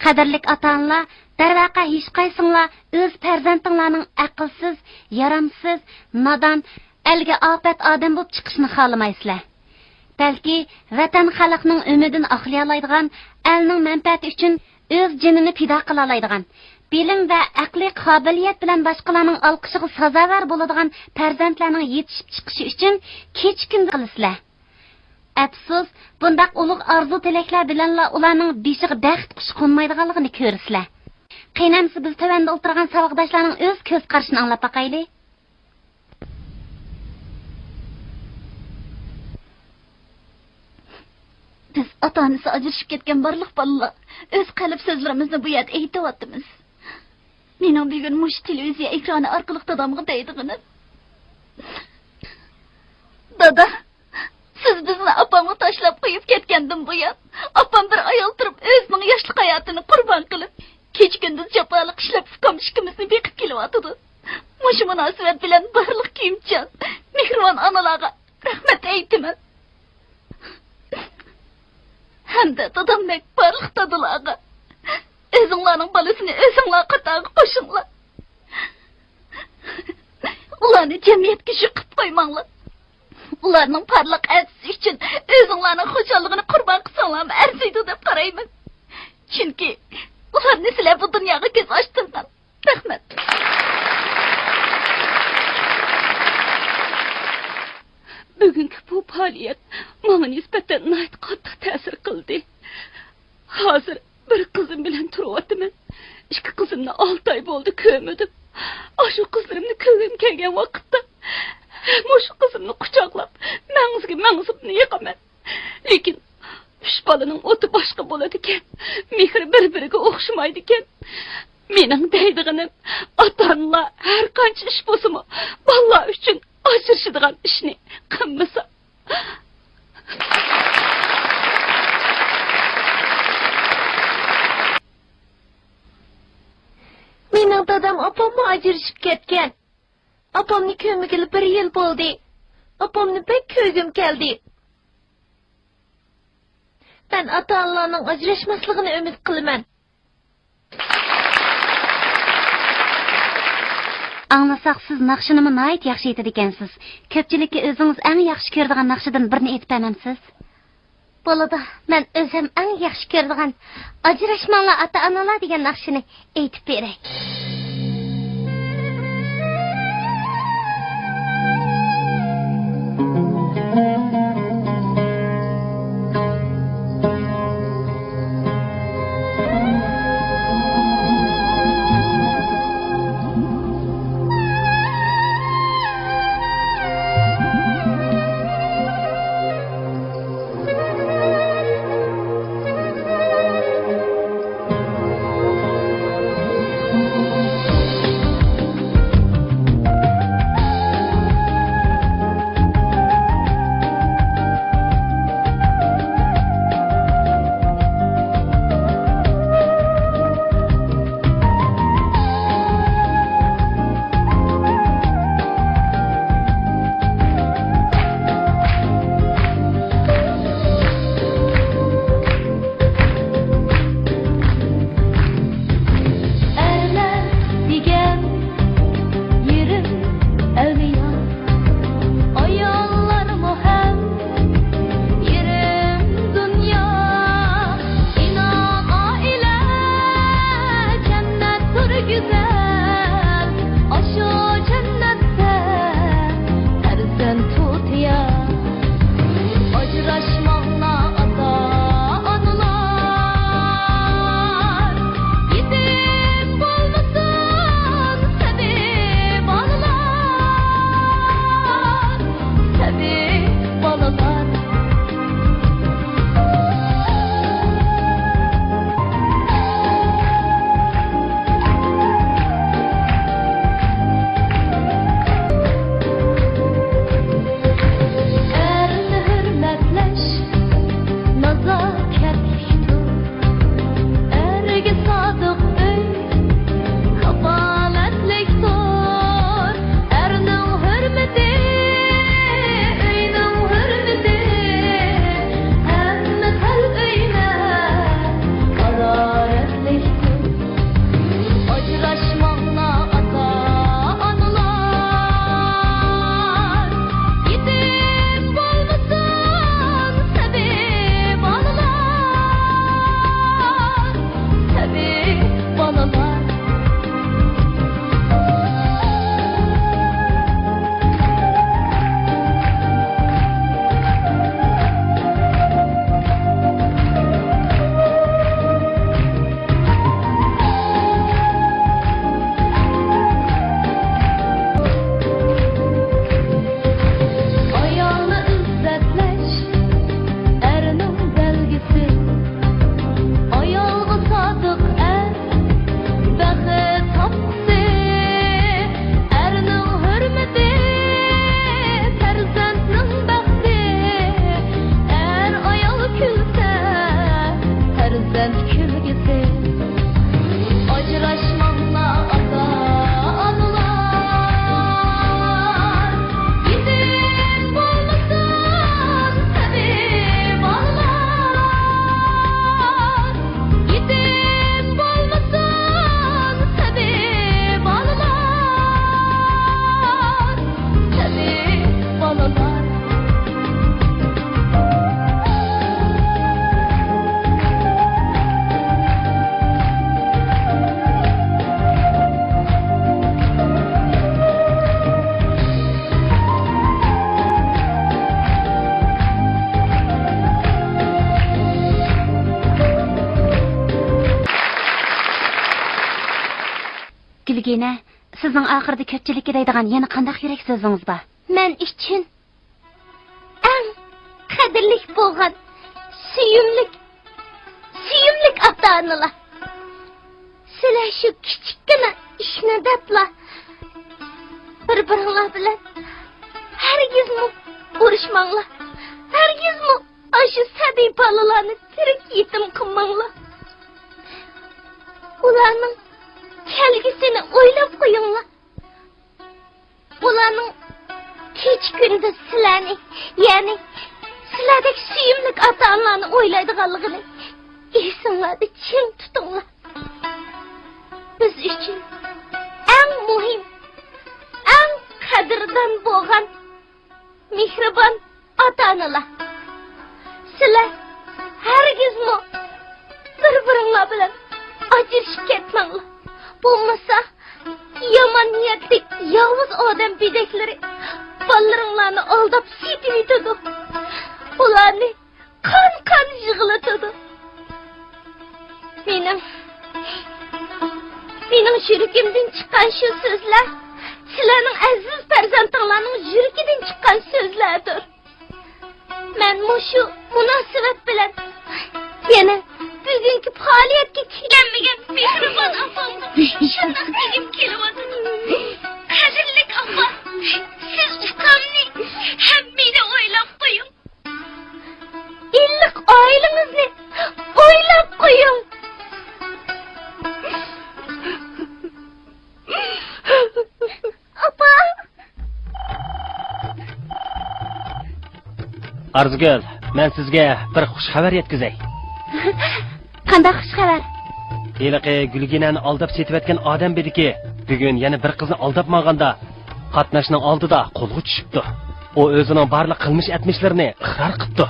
قەدىرلىك ئاتا-ئانىلار، دەرۋەقە، ھېچقايسىڭلار ئۆز پەرزەنتىڭلارنىڭ ئەقىلسىز، يارامسىز، نادان، ئەلگە ئاپەت ئادەم بولۇپ چىقىشىنى خالىمايسىلەر. بەلكى ۋەتەن، خەلقنىڭ ئۈمىدىنى ئاقلىيالايدىغان، ئەلنىڭ مەنپەئەتى ئۈچۈن ئۆز جېنىنى پىدا قىلالايدىغان، بىلىم ۋە ئەقلىي قابىلىيەت بىلەن باشقىلارنىڭ ئالقىشىغا سازاۋەر بولىدىغان پەرزەنتلەرنىڭ يېتىشىپ چىقىشى ئۈچۈن كېچە-كۈندۈز قىلىسىلەر. ئەپسۇس، بۇنداق ئۇلۇغ ئارزۇ-تىلەكلەر بىلەنلا ئۇلارنىڭ بېشىغا بەخت قۇشى قونمايدىغانلىقىنى كۆرىسىلەر. قېنى ئەمسە بىز تۆۋەندە ئولتۇرغان ساۋاقداشلارنىڭ ئۆز كۆز قارىشىنى ئاڭلاپ باقايلى. بىز ئاتا-ئانىسى ئاجرىشىپ كەتكەن بارلىق بالىلار ئۆز قەلب سۆزلىرىمىزنى بۇ يەردە ئېيتىۋاتىمىز. مېنىڭ بۈگۈن مۇشۇ تېلېۋىزىيە ئېكرانى ئارقىلىق دادامغا دەيدىغىنىم، دادا، سىز بىزنى ئاپامغا تاشلاپ قويۇپ كەتكەندىن بۇيان، ئاپام بىر ئايال تۇرۇپ ئۆزىنىڭ ياشلىق ھاياتىنى قۇربان قىلىپ، كېچە-كۈندۈز جاپالىق ئىشلەپ ئۇكام ئىككىمىزنى بېقىپ كېلىۋاتىدۇ. مۇشۇ مۇناسىۋەت بىلەن بارلىق كۆيۈمچان، مېھرىبان ئانىلارغا رەھمەت ئېيتىمەن. ھەمدە دادامدەك بارلىق دادىلارغا، ئۆزۈڭلارنىڭ بالىسىنى ئۆزۈڭلار قاتارىغا قوشۇڭلار. ئۇلارنى جەمئىيەتكە يۈك قىلىپ قويماڭلار. ئۇلارنىڭ پارلاق ئەتىسى ئۈچۈن ئۆزۈڭلارنىڭ خۇشاللىقىنى قۇربان قىلساڭلارمۇ ئەرزىيدۇ دەپ قارايمەن. چۈنكى ئۇلارنى سىلەر بۇ دۇنياغا كۆز ئاچتۇرغان. رەھمەت. بۈگۈنكى بۇ پائالىيەت ماڭا نىسبەتەن ناھايىتى قاتتىق تەسىر قىلدى. ھازىر بىر قىزىم بىلەن تۇرۇۋاتىمەن. ئىككى قىزىمنى ئالتە ئاي بولدى كۆرمىدىم. ئاشۇ قىزلىرىمنى كۆرگۈم كەلگەن ۋاقىتتا ئاڭزىمنى يېقىمەن. لېكىن ئۈچ بالىنىڭ ئوتى باشقا بولىدىكەن، مېھرى بىر-بىرىگە ئوخشىمايدىكەن. مېنىڭ دەيدىغىنىم، ئاتا-ئانىلار ھەر قانچە ئىش بولسىمۇ، بالىلار ئۈچۈن ئاجرىشىدىغان ئىشنى قىلمىسا. مېنىڭ دادام ئاپاممۇ ئاجرىشىپ كەتكەن. ئاپامنى كۆرمىگىلى بىر يىل بولدى. ئاپامنى بەك كۆرگۈم كەلدى. مەن ئاتا-ئانىلارنىڭ ئاجراشماسلىقىنى ئۈمىد قىلىمەن. ئاڭلىساق، سىز ناخشىنىمۇ ناھايىتى ياخشى ئېيتىدىكەنسىز. كۆپچىلىككە ئۆزىڭىز ئەڭ ياخشى كۆرىدىغان ناخشىدىن بىرنى ئېيتىپ بەرمەمسىز؟ بولىدۇ، مەن ئۆزۈم ئەڭ ياخشى كۆرىدىغان «ئاجراشماڭلار ئاتا-ئانىلار» دېگەن ناخشىنى ئېيتىپ بېرەي. ئەرلەر دېگەن يېرىم ئەۋلىيا، ئاياللارمۇ ھەم يېرىم دۇنيا. ئىناق ئائىلە جەننەتتۇر گۈزەل، ئاشۇ جەننەتتە پەرزەنت تۇتىيا. ئاجراشماڭلار ئاتا-ئانىلار، يېتىم بولمىسۇن سەبىي بالىلار، سەبىي بالىلار. ئەرنى ھۆرمەتلەش نازاكەتلىكتۇر، ئەرگە سادىق ئۆي كاپالەتلىكتۇر. ئەرنىڭ ھۆرمىتى، ئۆينىڭ ھۆرمىتى، ھەممە تەل ئۆيلەر ھارارەتلىكتۇر. ئاجراشماڭلار ئاتا-ئانىلار، يېتىم بولمىسۇن سەبىي بالىلار، سەبىي بالىلار. ئايالنى ئىززەتلەش ئەرنىڭ بەلگىسى، ئايالغا سادىق ئەر بەخت تاپقۇسى، ئەرنىڭ ھۆرمىتى، پەرزەنتنىڭ بەختى. ئەر-ئايال كۈلسە، پەرزەنت كۈلگۈسى. ئاجراشماڭلار ئاتا-ئانىلار، يېتىم بولمىسۇن سەبىي بالىلار. يېتىم بولمىسۇن سەبىي بالىلار، سەبىي بالىلار. گۈلگىنە، سىزنىڭ ئاخىرىدا كۆپچىلىككە دەيدىغان يەنە قانداق يۈرەك سۆزىڭىز بار؟ مەن ئۈچۈن ئەڭ قەدىرلىك بولغان سۆيۈملۈك، سۆيۈملۈك ئاتا-ئانىلار. سىلەر شۇ كىچىككىنە ئىشنى دەپلا بىر-بىرىڭلار بىلەن ھەرگىزمۇ ئۇرۇشماڭلار. ھەرگىزمۇ ئاشۇ سەبىي بالىلارنى تىرىك يېتىم قىلماڭلار. ئۇلارنىڭ كەلگۈسىنى ئويلاپ قويۇڭلار. ئۇلارنىڭ كېچە-كۈندۈز سىلەرنى، يەنى سىلەردەك سۆيۈملۈك ئاتا-ئانىلارنى ئويلايدىغانلىقىنى ئېسىڭلاردا چىڭ تۇتۇڭلار. بىز ئۈچۈن ئەڭ مۇھىم، ئەڭ قەدىردان بولغان مېھرىبان ئاتا-ئانىلار، سىلەر ھەرگىزمۇ بىر-بىرىڭلار بىلەن ئاجرىشىپ كەتمەڭلار. بولمىسا، يامان نىيەتلىك ياۋۇز ئادەم بېدەكلىرى بالىلىرىڭلارنى ئالداپ سېتىۋېتىدۇ. ئۇلارنى قان-قان يىغلىتىدۇ. مېنىڭ، مېنىڭ يۈرىكىمدىن چىققان شۇ سۆزلەر سىلەرنىڭ ئەزىز پەرزەنتىڭلارنىڭ يۈرىكىدىن چىققان سۆزلەردۇر. مەن مۇشۇ مۇناسىۋەت بىلەن يەنە بۈگۈنكى پائالىيەتكە كەلمىگەن مېھرىبان ئاپامغا شۇنداق دېگۈم كېلىۋاتىدۇ. قەدىرلىك ئاپا، سىز ئۇكامنى ھەم مېنى ئويلاپ قويۇڭ. ئىللىق ئائىلىڭىزنى ئويلاپ قويۇڭ. ئاپا! ئارزۇگۈل، مەن سىزگە بىر خۇش خەۋەر يەتكۈزەي. قانداق خۇش خەۋەر؟ ھېلىقى گۈلگىنەنى ئالداپ سېتىۋەتكەن ئادەم بېدىكى بۈگۈن يەنە بىر قىزنى ئالداپ ماڭغاندا، قاتناشنىڭ ئالدىدا قولغا چۈشۈپتۇ. ئۇ ئۆزىنىڭ بارلىق قىلمىش ئەتمىشلىرىنى ئىقرار قىپتۇ.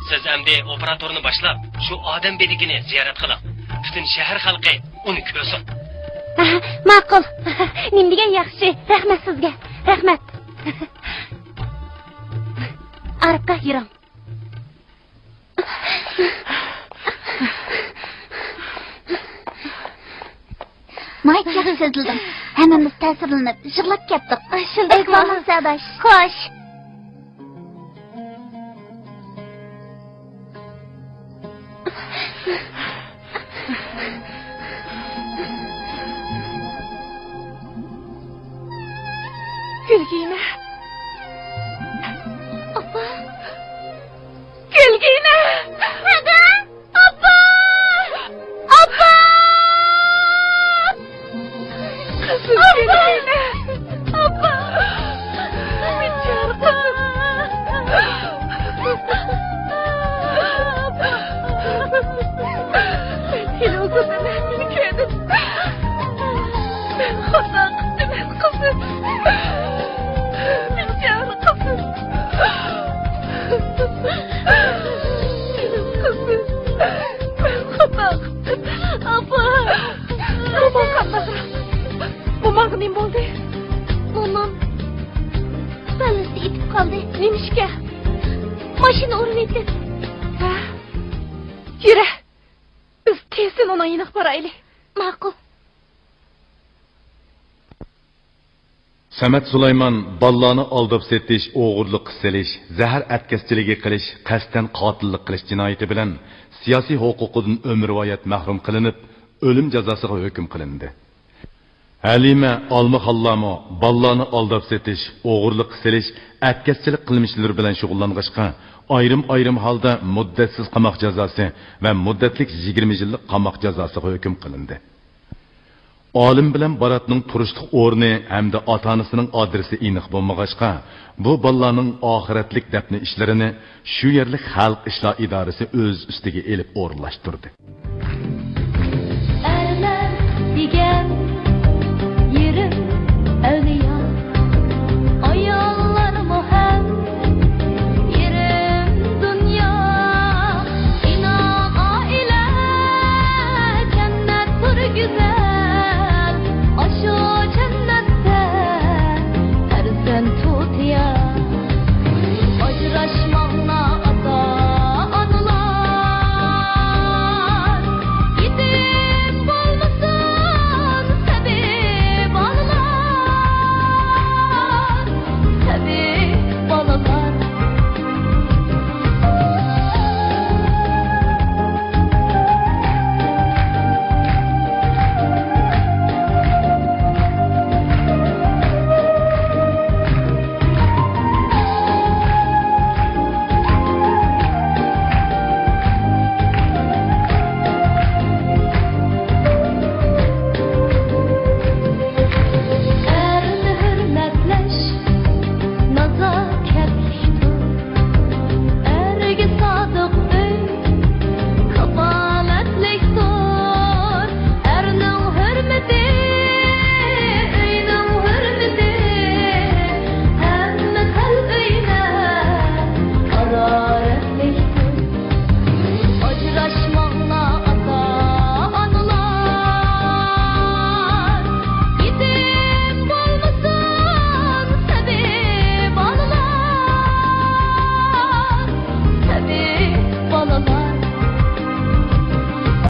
سىز ئەمدى ئوپېراتورنى باشلاپ، شۇ ئادەم بېدىكىنى زىيارەت قىلىڭ. پۈتۈن شەھەر خەلقى ئۇنى كۆرسۇن. ھە، ماقۇل. نېمە دېگەن ياخشى. رەھمەت سىزگە. رەھمەت. ئارقا يۈرۈڭ. ناھايىتى ياخشى سۆزلىدىڭ. ھەممىمىز تەسىرلىنىپ، يىغلاپ كەتتۇق. ئاي، شۇنداقمۇ؟ ئەيۋاللا، سەرداش. خوش. گۈلگىنە. ئاپا. گۈلگىنە! دادا! ئاپا! ئاپا! قىزىم، ئاپا! گۈلگىنە! ئاپا! بىچارە قىزىم! مەن ھېلى ئۇزۇندىن ھەممىنى كۆردۈم. مەن خاتا قىپتىمەن، قىزىم. بىچارە قىزىم. مېنىڭ قىزىم. مەن خاتا قىپتىم. ئاپا. موماڭ قانداقراق؟ موماڭغا نېمە بولدى؟ مومام بالىسى ئېتىپ قالدى. نېمىشقا؟ ماشىنا ئۇرۇۋېتىپ. ھە؟ يۈرە. بىز تېزدىن ئۇنىڭ يېنىغا بارايلى. ماقۇل. سەمەت سۇلايمان بالىلارنى ئالداپ سېتىش، ئوغرىلىققا سېلىش، زەھەر ئەتكەسچىلىكى قىلىش، قەستەن قاتىللىق قىلىش جىنايىتى بىلەن سىياسىي ھوقۇقىدىن ئۆمۈرۋايەت مەھرۇم قىلىنىپ، ئۆلۈم جازاسىغا ھۆكۈم قىلىندى. ھەلىمە ئالمىخانلارمۇ بالىلارنى ئالداپ سېتىش، ئوغرىلىققا سېلىش، ئەتكەسچىلىك قىلمىشلىرى بىلەن شۇغۇللانغاچقا، ئايرىم-ئايرىم ھالدا مۇددەتسىز قاماق جازاسى ۋە مۇددەتلىك يىگىرمە يىللىق قاماق جازاسىغا ھۆكۈم قىلىندى. ئالىم بىلەن باراتنىڭ تۇرۇشلۇق ئورنى ھەمدە ئاتا-ئانىسىنىڭ ئادرېسى ئېنىق بولمىغاچقا، بۇ بالىلارنىڭ ئاخىرەتلىك دەپنە ئىشلىرىنى شۇ يەرلىك خەلق ئىشلار ئىدارىسى ئۆز ئۈستىگە ئېلىپ ئورۇنلاشتۇردى. ئەرلەر دېگەن يېرىم ئەۋلىيا، ئاياللارمۇ ھەم يېرىم دۇنيا. ئىناق ئائىلە جەننەتتۇر گۈزەل، ئاشۇ جەننەتتە پەرزەنت تۇتىيا. ئاجراشماڭلار